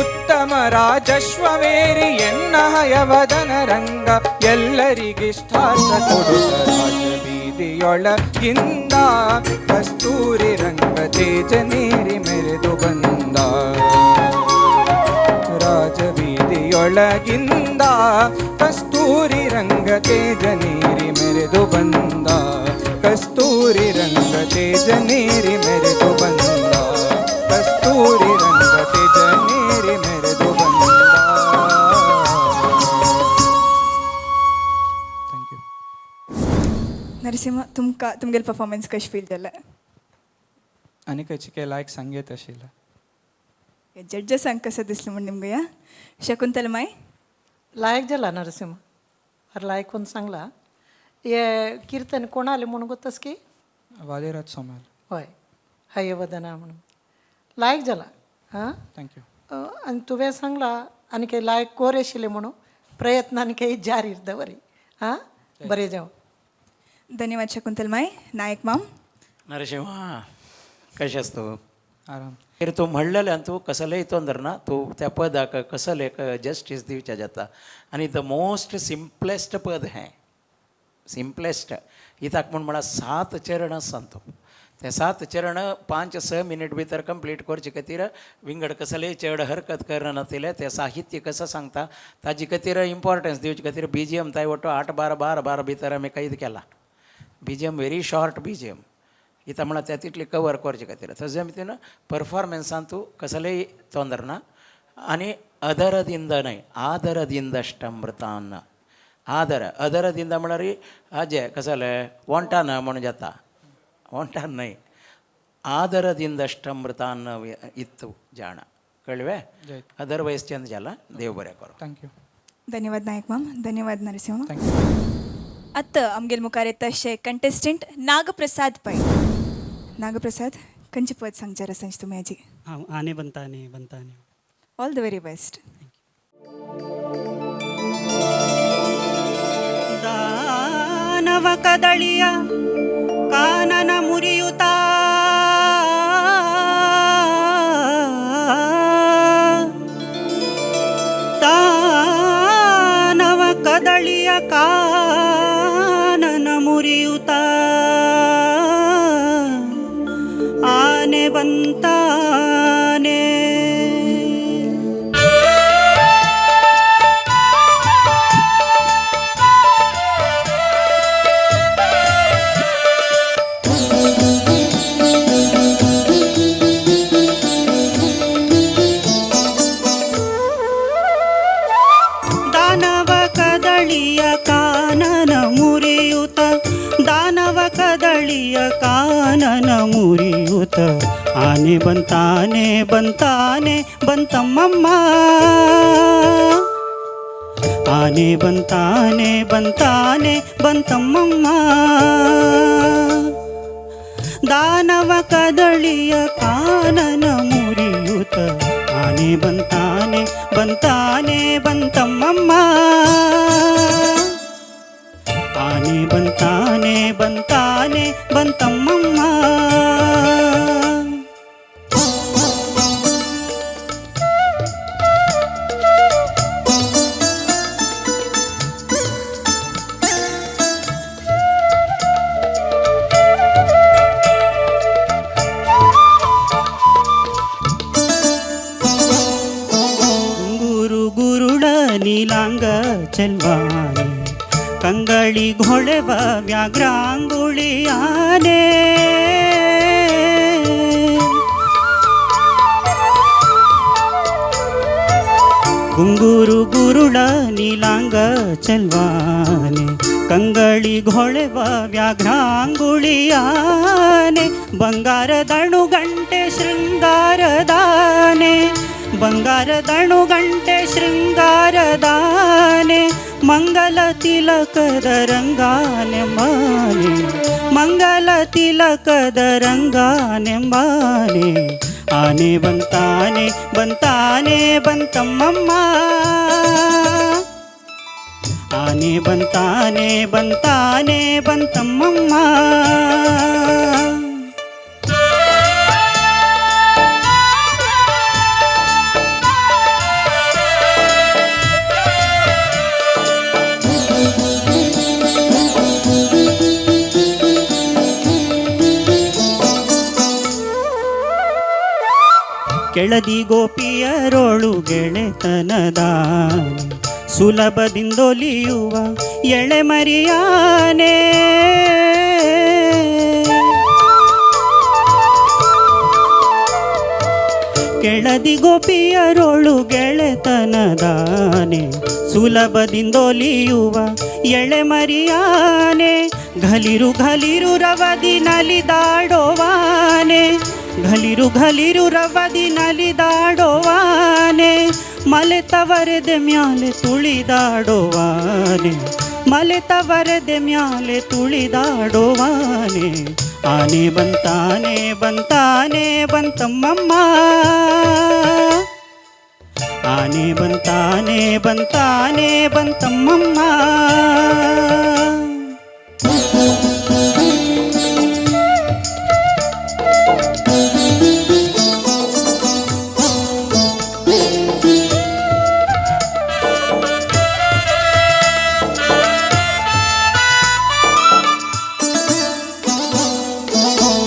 ಉತ್ತಮ ರಾಜಶ್ವವೇರಿ ಎನ್ನ ಹಯವದನ ರಂಗ ಎಲ್ಲರಿಗಿಷ್ಟಾರ್ಥ ಕೊಡುತ್ತ. ರಾಜಬೀದಿಯೊಳಗಿಂದ ಕಸ್ತೂರಿ ರಂಗ ತೇಜನೇರಿ ಮೆರೆದು ಬಂದ. ರಾಜಬೀದಿಯೊಳಗಿಂದ ಕಸ್ತೂರಿ ರಂಗ ತೇಜನೇರಿ ಮೆರೆದು ಬಂದ. ಕಸ್ತೂರಿ ರಂಗ ತೇಜನೇರಿ ಮೆರೆದು ಬಂದ. ಕಸ್ತೂರಿ ರಂಗ ತೇಜನೇರಿ ಮೆರೆದು ಬಂದ. Thank you. Narasimha, तुमकां तुमगेले परफॉर्मन्स कशें फील जालें? आनी खंयचे लायक सांगयत आशिल्लें. जड्जसांक कसं दिसलें म्हूण निमगया शकुंतल माय? लायक जाला नरसिंह अरे, लायक कोण सांगला हे कीर्तन कोणाले म्हणून गोतस की? वादिराज सोमाल. हय, हयवदना म्हणून लायक जाला हां. Thank you. आनी तुवें सांगला आनी काही लायक कोर आशिल्लें म्हणून प्रयत्न आनी काही जारी दवरी हां, बरें जावं. धन्यवाद शकुंतल माय. नायक माम. नरसिंह, कशें आस तूं? आराम. मागीर तूं म्हणलेलें तूं कसलेय तोंदर ना, तूं त्या पदाक कसले जस्टीस दिवच्या जाता आनी the most simplest पद हें सिम्पलेस्ट कित्याक म्हूण म्हळ्यार सात चरण आसा तूं ते सात चरण 5-6 मिनीट भितर कंप्लीट करचे खातीर विंगड कसलेय चड हरकत करनातिल्लें. तें साहित्य कसो सांगता ताजे खातीर इम्पॉर्टन्स दिवचे खातीर बीजीएम ताय वट्टो 8 12 12 12 भितर आमी कैद केला. BGM very short BGM कित्याक म्हळ्यार ते तितली कवर करचे खातीर. तशें भितर परफॉर्मन्सान तूं कसलेय तोंदर ना आनी अदरದಿಂದ न्हय, आदरದಿಂದಷ್ಟಮೃತಾನ್ನ आदर अदरದಿಂದ म्हळ्यार हाजें कसलें वोंटान म्हणून जाता, वोंटान न्हय, आदरದಿಂದಷ್ಟಮೃತಾನ್ನ इत्तु जाणा कळ्ळें. अदरवायज चेंज जाला. देव बरें करूं. Thank you. धन्यवाद नायक माम, धन्यवाद नरसिंह. Thank you. आतां आमगेले मुखार येता अशे कंटेस्टंट नागप्रसाद पै. नागप्रसाद, खंयचें पद सांगचें आसा तुमी आजी? हांव आने बनताने बनताने. All the very best. ದಾನವ ಕದಳಿಯ ಕಾನನ ಮುರಿಯುತ ದಾನವ ಕದಳಿಯ ಕಾನನ ಮುರಿಯುತ ಆನೆ ಬಂತಾನೆ. ದಾನವ ಕದಳಿಯ ಕಾನನ ಮುರಿಯುತ ದಾನವ ಕದಳಿಯ ಕಾನನ ಮುರಿಯುತ ಆನೆ ಬಂತಾನೆ ಬಂತಾನೆ ಬಂತಮ್ಮಮ್ಮ ಆನೆ ಬಂತಾನೆ ಬಂತಾನೆ ಬಂತಮ್ಮಮ್ಮ ದಾನವ ಕದಳಿಯ ಕಾನನ ಮುರಿಯುತ ಆನೆ ಬಂತಾನೆ ಬಂತಾನೆ ಬಂತಮ್ಮಮ್ಮ ಆನೆ ಬಂತಾನೆ ಬಂತಾನೆ ಬಂತಮ್ಮಮ್ಮ. ಗುರು ಗುರುಳ ನೀಲಾಂಗ ಚೆಲ್ವಾನೆ ಕಂಗಳಿ ಘೊಳೆವ ವ್ಯಾಘ್ರಾಂಗುಳಿಯಾನೆ ಗುಂಗುರು ಗುರುಳ ನೀಲಾಂಗ ಚೆಲ್ವಾನೆ ಕಂಗಳಿ ಘೊಳೆವ ವ್ಯಾಘ್ರಾಂಗುಳಿಯಾನೆ ಬಂಗಾರದಣು ಗಂಟೆ ಶೃಂಗಾರದಾನೆ ಬಂಗಾರದಣು ಗಂಟೆ ಶೃಂಗಾರದಾನೆ ಮಂಗಲ ತಿಲಕದ ರಂಗಾನೆ ಮಾನೆ ಮಂಗಲ ತಿಲಕದ ರಂಗಾನೆ ಮಾನೆ ಆನೆ ಬಂತಾನೆ ಬಂತಾನೆ ಬಂತಮ್ಮಮ್ಮ ಆನೆ ಬಂತಾನೆ ಬಂತಾನೆ ಬಂತಮ್ಮಮ್ಮ. ಕೆಳದಿ ಗೋಪಿಯರೋಳು ಗೆಳೆತನದ ಸುಲಭದಿಂದೊಲಿಯುವ ಎಳೆಮರಿಯಾನೆ ಕೆಳದಿ ಗೋಪಿಯರೋಳು ಗೆಳೆತನದಾನೆ ಸುಲಭದಿಂದೊಲಿಯುವ ಎಳೆಮರಿಯಾನೆ ಘಲಿರು ಘಲಿರು ರವದಿ ನಲಿದಾಡೋವಾನೆ ಘಲಿರು ಘಲಿರು ರವದಿ ನಲಿದಾಡೋವಾನೆ ಮಲೆ ತವರೆದೆ ಮ್ಯಾಲೆ ತುಳಿದಾಡೋವಾನೆ ಮಲೆ ತವರೆದೆ ಮ್ಯಾಲೆ ತುಳಿದಾಡೋವಾನೆ ಆನೆ ಬಂತಾನೆ ಬಂತಾನೆ ಬಂತಮ್ಮಮ್ಮ ಆನೆ ಬಂತಾನೆ ಬಂತಾನೆ ಬಂತಮ್ಮಮ್ಮ.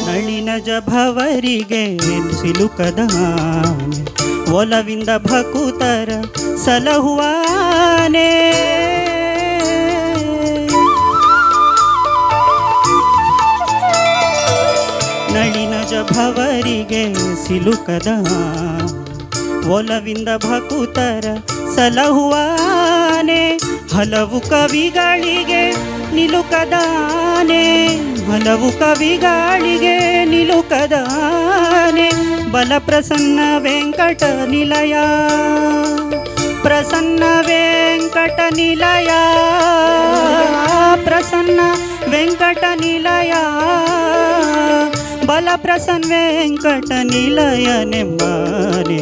ನಳಿನ ಜಭವರಿಗೆ ಸಿಲುಕದ ಆನೆ, ಒಲವಿಂದ ಭಕುತರ ಸಲಹುವಾನೆ ನಳಿನ ಜಭವರಿಗೆ ಸಿಲುಕದ ಆನೆ, ಒಲವಿಂದ ಭಕುತರ ಸಲಹುವಾನೆ ಹಲವು ಕವಿಗಳಿಗೆ ನಿಲುಕದಾನೆ ಹಲವು ಕವಿಗಳಿಗೆ ನಿಲುಕದಾನೆ ಬಲಪ್ರಸನ್ನ ವೆಂಕಟ ನಿಲಯ ಪ್ರಸನ್ನ ವೆಂಕಟ ನಿಲಯ ಪ್ರಸನ್ನ ವೆಂಕಟ ನಿಲಯ ಬಲಪ್ರಸನ್ನ ವೆಂಕಟ ನಿಲಯನೆಂಬಾನೆ,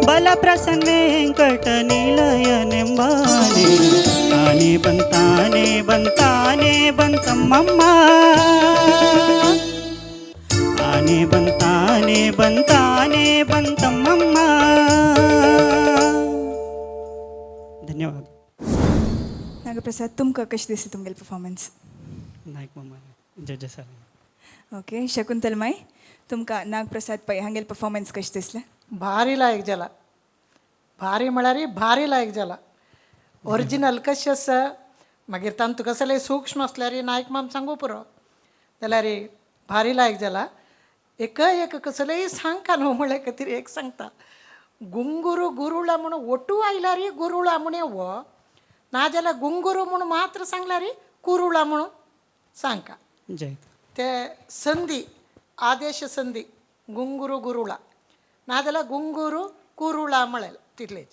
ಬಲಪ್ರಸನ್ನ ವೆಂಕಟ ನಿಲಯನೆಂಬಾನೆ. ತಾನೇ ಬಂತಾನೆ ಬಂತಾನೆ ಬಂತಮ್ಮಮ್ಮ, ಆನೆ ಬಂತಾನೆ ಬಂತಾನೆ ಬಂತಮ್ಮಮ್ಮ. धन्यवाद. नागप्रसाद, तुमकां कशें दिसता तुमगेलें परफॉर्मन्स? नायक मामा, जजेस. ओके, शकुंतल माई, तुमकां नागप्रसाद पै हांगेलें परफॉर्मन्स कशें दिसलें? भारी लायक जाला, भारी म्हळ्यार भारी लायक जाला. ओरिजिनल कशें आसा, मागीर तांतू कसलें सूक्ष्म आसल्यार नायक माम सांगू पुरो, जाल्यार भारी लायक जाला. एक एक कसलेंय सांगका न्हू म्हळ्या खातीर एक सांगता, गुंगुरू गुरुळा म्हणून ओटू आयल्यार गुरुळा म्हण वो, नाजाल्यार गुंगुरू म्हूण मात्र सांगल्यार कुरुळा म्हणून सांगका. जय. ते संधी, आदेश संधी, गुंगुरू गुरुळा नाजाल्यार गुंगुरू कुरुळा म्हळें तितलेच.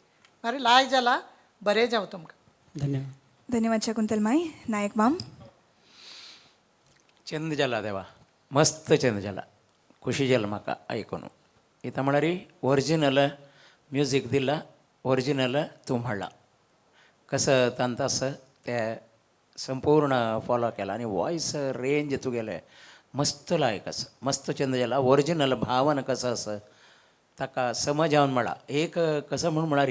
मागीर लाय जाला, बरें जावं तुमकां. धन्यवाद. धन्यवाद शकुंतल माई. नायक माम. चंद जाला देवा, मस्त चंद जाला, खुशी जाल म्हाका आयकून. इतां म्हळ्यार ओरिजिनल म्युजीक दिला, ओरिजिनल तूं म्हणला कसं तांत आसा ते संपूर्ण फॉलो केला आनी वॉयस रेंज तुगेलें मस्त लायक आसा, मस्त चंद जाला. ओरिजिनल भावन कसं आसा ताका समजावन म्हळा. एक कसं म्हूण म्हळ्यार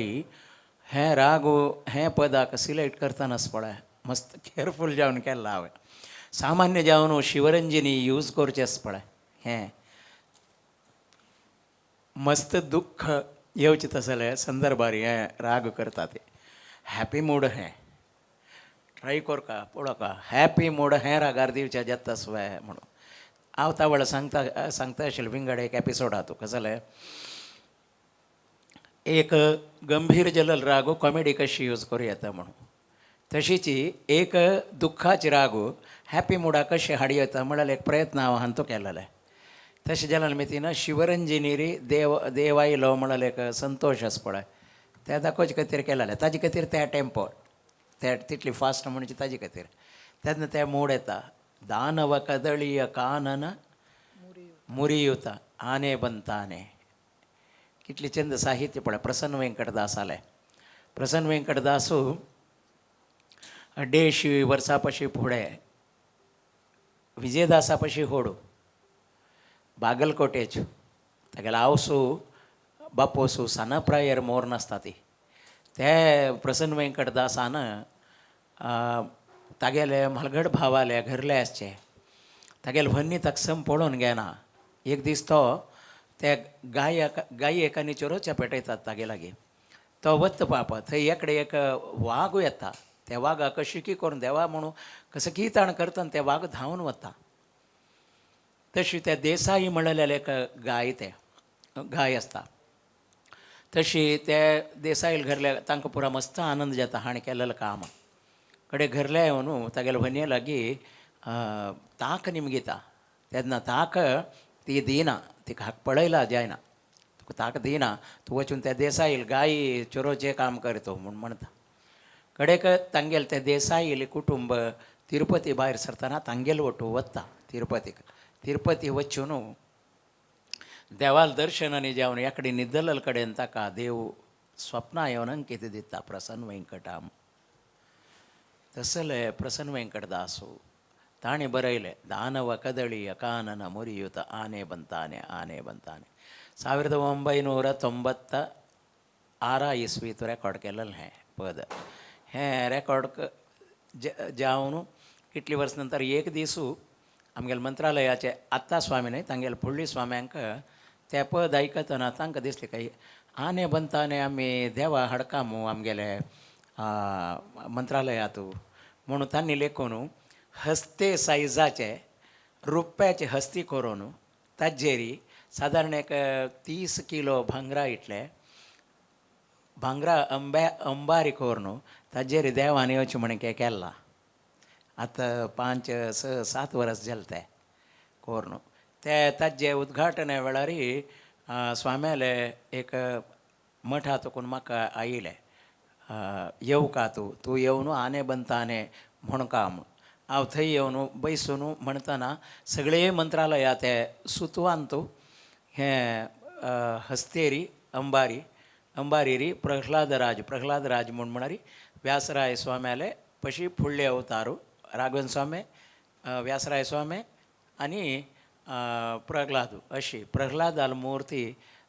हें राग हें पदाक सिलेक्ट करतनाच पळय मस्त केअरफूल जावन केल्लां हांवें. सामान्य जावन शिवरंजिनी यूज करचें आसा पळय, हें मस्त दुख्ख येवचें तसले संदर्भार हें राग करता ते. हॅपी मूड हें ट्राय करका पळोवका, हॅपी मूड हें रागार दिवचें जाता सुवे म्हणून हांव त्या वेळार सांगता सांगता आशिल्लें. विंगड एक एपिसोड आहा, तुका जाल्यार एक गंभीर जलल रागो कॉमेडी कशी यूज करूं येता म्हणून, तशीच एक दुख्खाची रागो हॅपी मुडा कशें हाडूं येता म्हळ्यार एक प्रयत्न हांव हांतो केलेलो. तशें जाल्यार मितीन शिवरंजिनी रे देव देवायलो म्हळ्यार एक संतोश आसा पळय, त्या दाखोवचे खातीर केलेलें. ताजे खातीर त्या टेम्पो त्या तितली फास्ट म्हणजे ताजे खातीर तेन्ना ते मूड येता. दानव कदळीय कानन मुरियुता आने बनताने, कितली चंद साहित्य पळय. प्रसन्न व्यंकटदास आले, प्रसन्न व्यंकटदासू देडशी वर्सां पशी फुडें विजयदासा पशी होडू बागलकोटेच्यो. तागेलो आवसू बापोसू सानप्रायर मोर नासता ती ते प्रसन्न व्यंकटदासान तागेले म्हालगड भावाले घरले आसचे. तागेले व्हन्नी ताका सम पळोवन घेना. एक दीस तो त्या गायक गायकांनी चोरोच्या पेटयतात तागे लागीं तो वत पाप, थंय एकडे एक वाग येता. त्या वागाक कशी करून देवा म्हणून कसं की ताण करता, ते वाग धांवन वता. तशी त्या देसाई म्हणलेले एक गाय, ते गाय आसता. तशी ते देसाईल घरल्या तांकां पुरा मस्त आनंद जाता हाणें केलेलें काम. कडे घरल्या येवन तागेले व्हनये लागीं ताक निमगिता. तेन्ना ताक ती दिना, तिका हाक पळयला जायना, तुका ताक दिना, तूं वचून त्या देसाईल गायी चोरोचें काम करतो म्हूण म्हणटा. कडेक तांगेले ते देसाईल कुटुंब तिरुपती भायर सरतना तांगेल वटू वता तिरुपतीक. तिरुपती वचून देवाल दर्शनांनी जेवन एकडे न्हिदलल कडेन ताका देव स्वप्नां येवन अंकित दिता प्रसन्न व्यंकटाम. तसले प्रसन्न व्यंकटदासू ताणें बरयलें दानव कदळी कानन मुरियुत आने ಬಂತಾನೆ ಆನೆ ಬಂತಾನೆ. 1996 ಇಸ್वीत रेकॉर्ड केलेलें हें पद. हें रेकॉर्ड जावन कितली वर्स नंतर एक दिसू आमगेले मंत्रालयाचे आत्ता स्वामी न्हय, तांगेले फुडली स्वाम्यांक तें पद आयकतना तांकां दिसलें काय आने बनताने आमी देवा हाडका मू आमगेले मंत्रालयांत म्हणून तांणी लेखून हस्ते सायजाचे रुप्याचे हस्ती करून ताजेरी सादारण एक 30 किलो भांगरा इतले भांगरा अंब्या अंबारी करून ताजेर देवान येवचें म्हण केला. आतां 5 6 7 वर्स जालें तें करून. ते ताजे उद्घाटना वेळार स्वाम्याले एक मठा तकून म्हाका आयिल्लें, येवका तूं, तूं येवन आने बनताने म्हणका म्हूण. हांव थंय येवन बैसून म्हणटना सगळे मंत्रालया ते सुतवान तूं हें हस्तेरी अंबारी अंबारीरी प्रह्लादराज प्रह्लादराज म्हूण म्हणारी व्यासराय स्वाम्याले पशी फुडले अवतारू राघवेंद्र स्वामी व्यासराय स्वामी आनी प्रह्लाद अशी प्रह्लादाल मूर्ती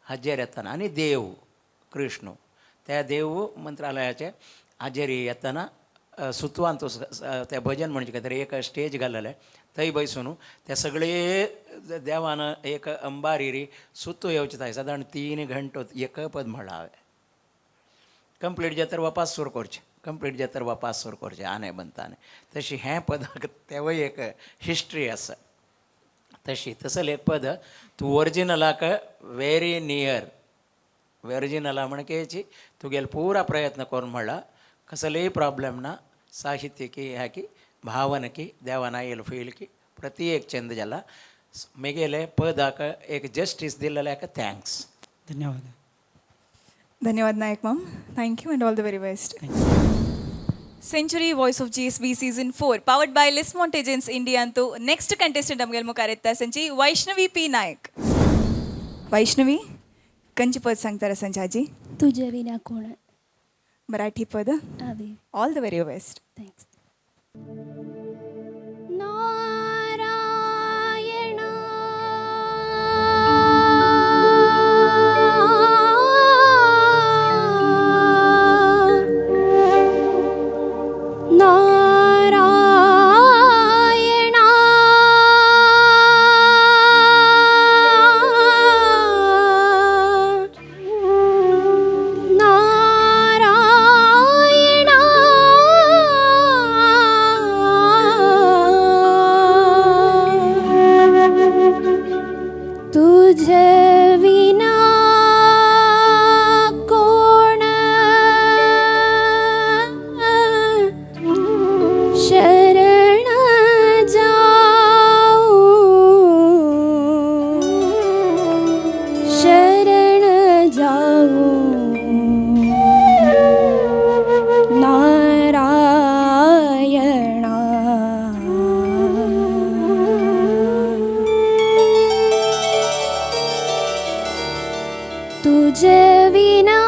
हाजेर येतना आनी देव कृष्ण त्या देव मंत्रालयाचे हाजेर येतना सुतवान तो ते भजन म्हणचे खातीर एक स्टेज घाललेलें थंय बैसून ते सगळे देवान एक अंबारीरी सुतू येवचे थंय सादारण 3 घंटो एक पद म्हणलां हांवें. कंप्लीट जातर वापास सुरू करचें, कंप्लीट जातर वापास सुरू करचें आने बनताने तशी हें पदाक तेवूय एक हिस्ट्री आसा. तशी तसलें एक पद तूं ओरिजिनलाक वेरी नियर ओरिजिनला म्हणकेची तुगेलो पुरा प्रयत्न करून म्हणला कसलेय प्रॉब्लेम ना साहित्यिकी हाकी भावनकी देवान आयल फील की प्रति एक चंद जाला मेगेले पदाक एक जस्टीस दिल्ल्याक thanks. धन्यवाद. धन्यवाद Naik ma'am. Thank you and all the very best. Century voice of GSB season 4 powered by Lismont agents India ಅಂತೂ ನೆಕ್ಸ್ಟ್ ಕಂಟೆಸ್ಟೆಂಟ್ ನಮಗೆ ಮುಖಾರೆತ್ತ ಸಂಚಿ वैष्णवी पी नायक. वैष्णवी कंची पद सांगतारा संचाजी? तुझे विना कोण. मराठी पद. आवी. All the very best. Thanks. Narayana Narayana Narayana तुझे विना कोण शरण जाऊ शरण जाऊ नारायणा. तुझे विना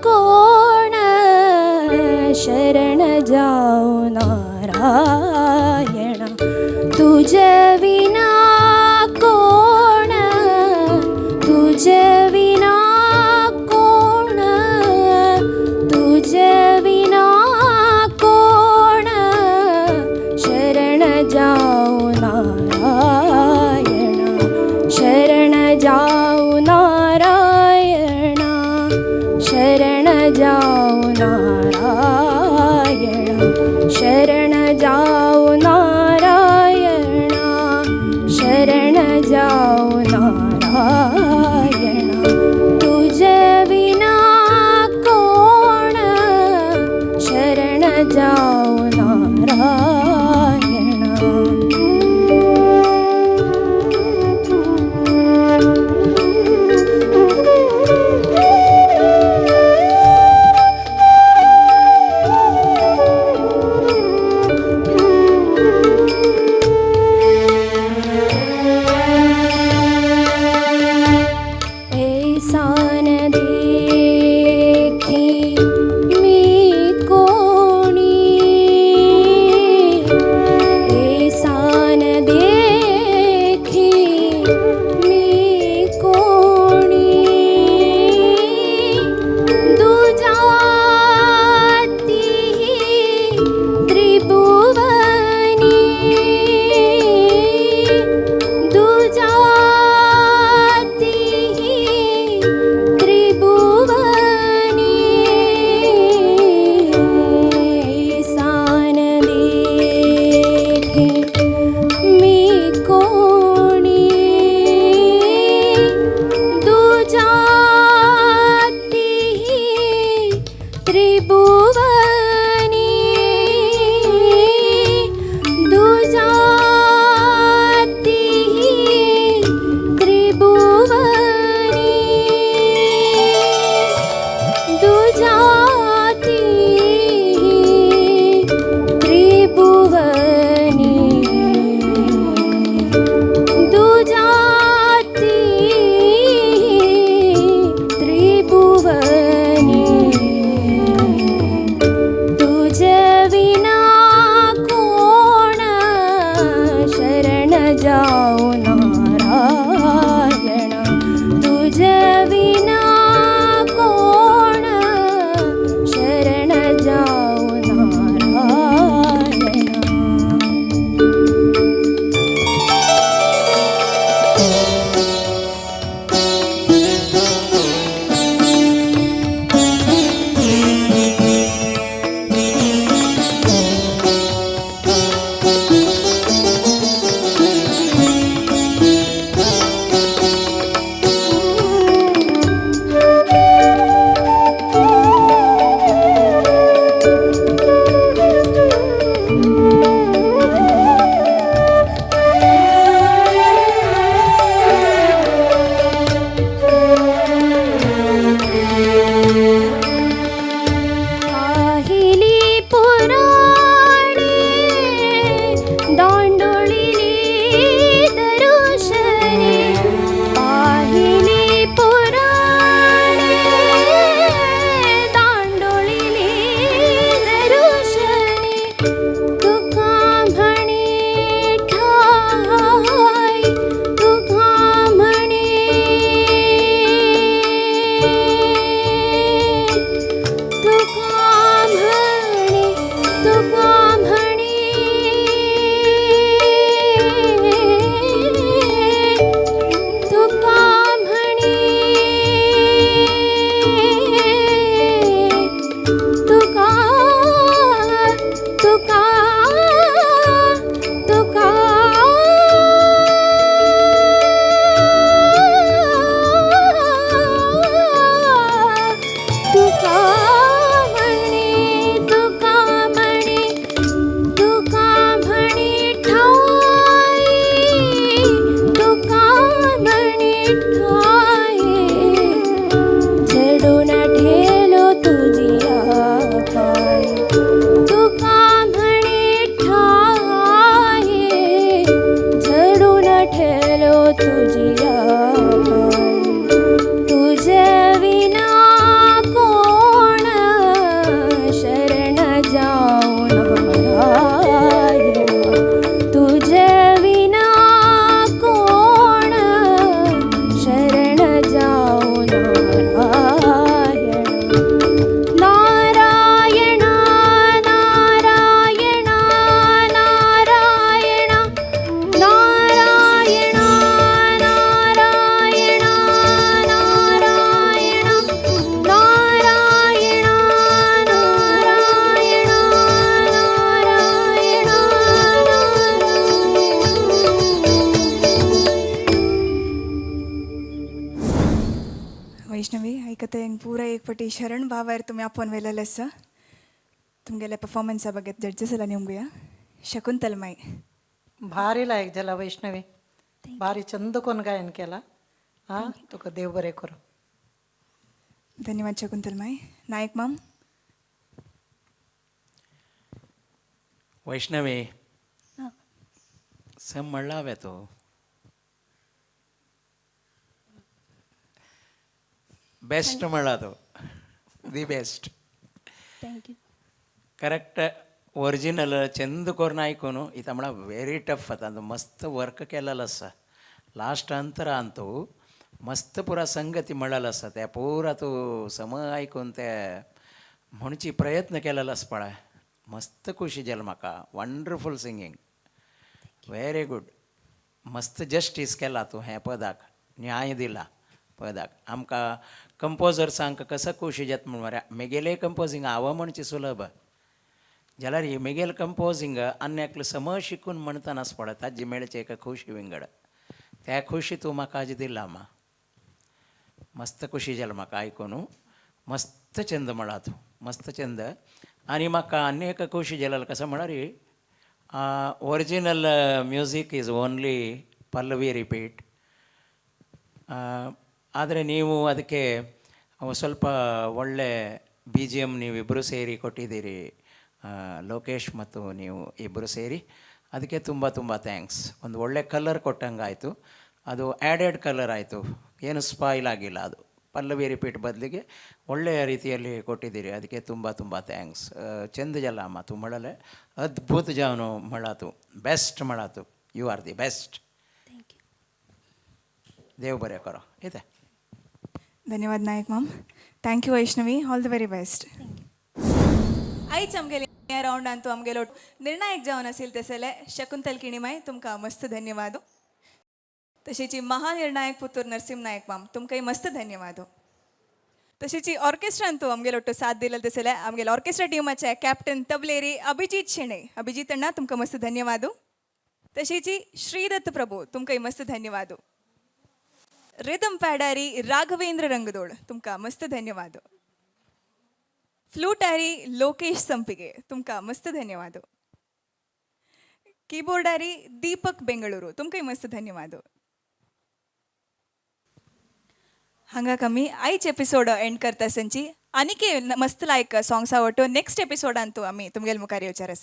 कोण शरण जाऊ नारायण. तुझे विना कोण तुझे विना कोण तुझे विना कोण शरण जाऊ नारायण शरण जाऊ नारायण शरण जाऊ नारायण शरण जाऊ नारायण जाऊ नारायण तुझ विना कोण शरण जाऊ नारायण. पाहिली पुराणे दांडोळिली दरुशने पाहिली पुराणे दांडोळिली दरुशने तुका म्हणे ठाई तुका म्हणे तुका म्हणे तुका म्हणे तुका म्हणे तुका तुका तुका तुका म्हणे तुका म्हणे तुका म्हणे ठाई तुका म्हणे ठाई झडून ठेलो तुझिया पाय तुका म्हणे ठाई झडून ठेलो तुझिया पाय तुझ विना कोण शरण जाऊ नारायण तुझ विना कोण शरण जाऊ नारायण नारायण नारायण नारायण नारायण नारायण नारायण नारायण नारायण नारायण. वैष्णवी ऐकते ಪೂರ ಏಕ್ಪಟಿ ಶರಣ್ ಬಾವರ್ ತುಮಿ ಆಪೋನ್ ವೇಲಲೆಸ್ಸ तुमगेल्या परफॉर्मन्सा ಬಗ್ಗೆ ಜಡ್ಜಸ್ ಎಲ್ಲ ನಿಮ್ಗೆ ಶಕುಂತಲ್ ಮೈ. भारी लायक जाला वैष्णवी, भारी चंद कोण गायन केला. हां, तुका देव बरें करूं. धन्यवाद शकुंतल माई. नायक माम. वैष्णवी, सम म्हणलावे तो बेस्ट म्हणला तो the best. Thank you. Correct original Chand कोरून आयकून इथं म्हणा व्हेरी टफ आतां मस्त वर्क केलेलं आसा. लास्ट अंतर तूं मस्त पुरा संगती म्हणलेलं आसा त्या पुरा तूं सम आयकून ते म्हणची प्रयत्न केलेलो आसा पळय. मस्त खुशी जाली म्हाका. Wonderful singing, very good. मस्त जस्टीस केला तूं हें पदाक, न्याय दिला पदाक. आमकां कंपोजर्सांक कसो खुशी जाता म्हण मरे, मेगेलें कंपोजींग हांव म्हणचें सुलभ जाल्यार ही मेगेल कंपोजींग आनी एकलो समज शिकून म्हणटना पळय ताजी मेळचे एक खुशी विंगड. त्या खुशी तूं म्हाका आज दिला मा. मस्त खुशी जाली म्हाका आयकून. मस्त चंद म्हणला तूं, मस्त चंद. आनी म्हाका आनी एक खुशी जाली कसो म्हळ्यार original music is only Pallavi repeat. ಆದರೆ ನೀವು ಅದಕ್ಕೆ ಸ್ವಲ್ಪ ಒಳ್ಳೆ BGM ನೀವಿಬ್ಬರು ಸೇರಿ ಕೊಟ್ಟಿದ್ದೀರಿ. ಲೋಕೇಶ್ ಮತ್ತು ನೀವು ಇಬ್ಬರು ಸೇರಿ, ಅದಕ್ಕೆ ತುಂಬ ತುಂಬ thanks. ಒಂದು ಒಳ್ಳೆ ಕಲರ್ ಕೊಟ್ಟಂಗೆ ಆಯಿತು. ಅದು ಆ್ಯಡೆಡ್ ಕಲರ್ ಆಯಿತು, ಏನು ಸ್ಪಾಯ್ಲ್ ಆಗಿಲ್ಲ. ಅದು ಪಲ್ಲವಿ ರಿಪೀಟ್ ಬದಲಿಗೆ ಒಳ್ಳೆಯ ರೀತಿಯಲ್ಲಿ ಕೊಟ್ಟಿದ್ದೀರಿ, ಅದಕ್ಕೆ ತುಂಬ ತುಂಬ thanks. ಚಂದ ಜಲ ಅಮ್ಮ ತು ಮಳಲೆ ಅದ್ಭುತ ಜಾನು ಮಳಾತು, best ಮಳಾತು. You are the best. देव बरें करो. येता. धन्यवाद नायक माम. Thank you Vaishnavi, all the very best. आयज आमगेले ह्या रावंडान तूं आमगेलो निर्णायक जावन आसिल तसले शकुंतल किणीमाय, तुमकां मस्त धन्यवाद. तशेंच महानिर्णायक पुतूर नरसिंह नायक माम, तुमकांय मस्त धन्यवाद. तशेंच ऑर्केस्ट्रान तूं आमगेलो ಒಟ್ಟು साथ दिले तसले आमगेले ऑर्केस्ट्रा टीमाचे कॅप्टन तबलेरी अभिजीत शेणै, अभिजीत अण्णा, तुमकां मस्त धन्यवाद. तशेंच श्रीदत्त प्रभू, तुमकांय मस्त धन्यवाद. रिदम पॅडारी राघवेंद्र रंगदोड, तुमकां मस्त धन्यवाद. फ्लूटारी लोकेश संपिगे, तुमकां मस्त धन्यवाद. कीबोर्डारी दीपक बेंगळुरू, तुमकांय मस्त धन्यवाद. हांगा कमी आयच एपिसोड एंड करता संची. आनीक मस्त लायक सॉंग्स आवडटो नेक्स्ट एपिसोडान तूं आमी तुमगेल मुखार येवचार आसा.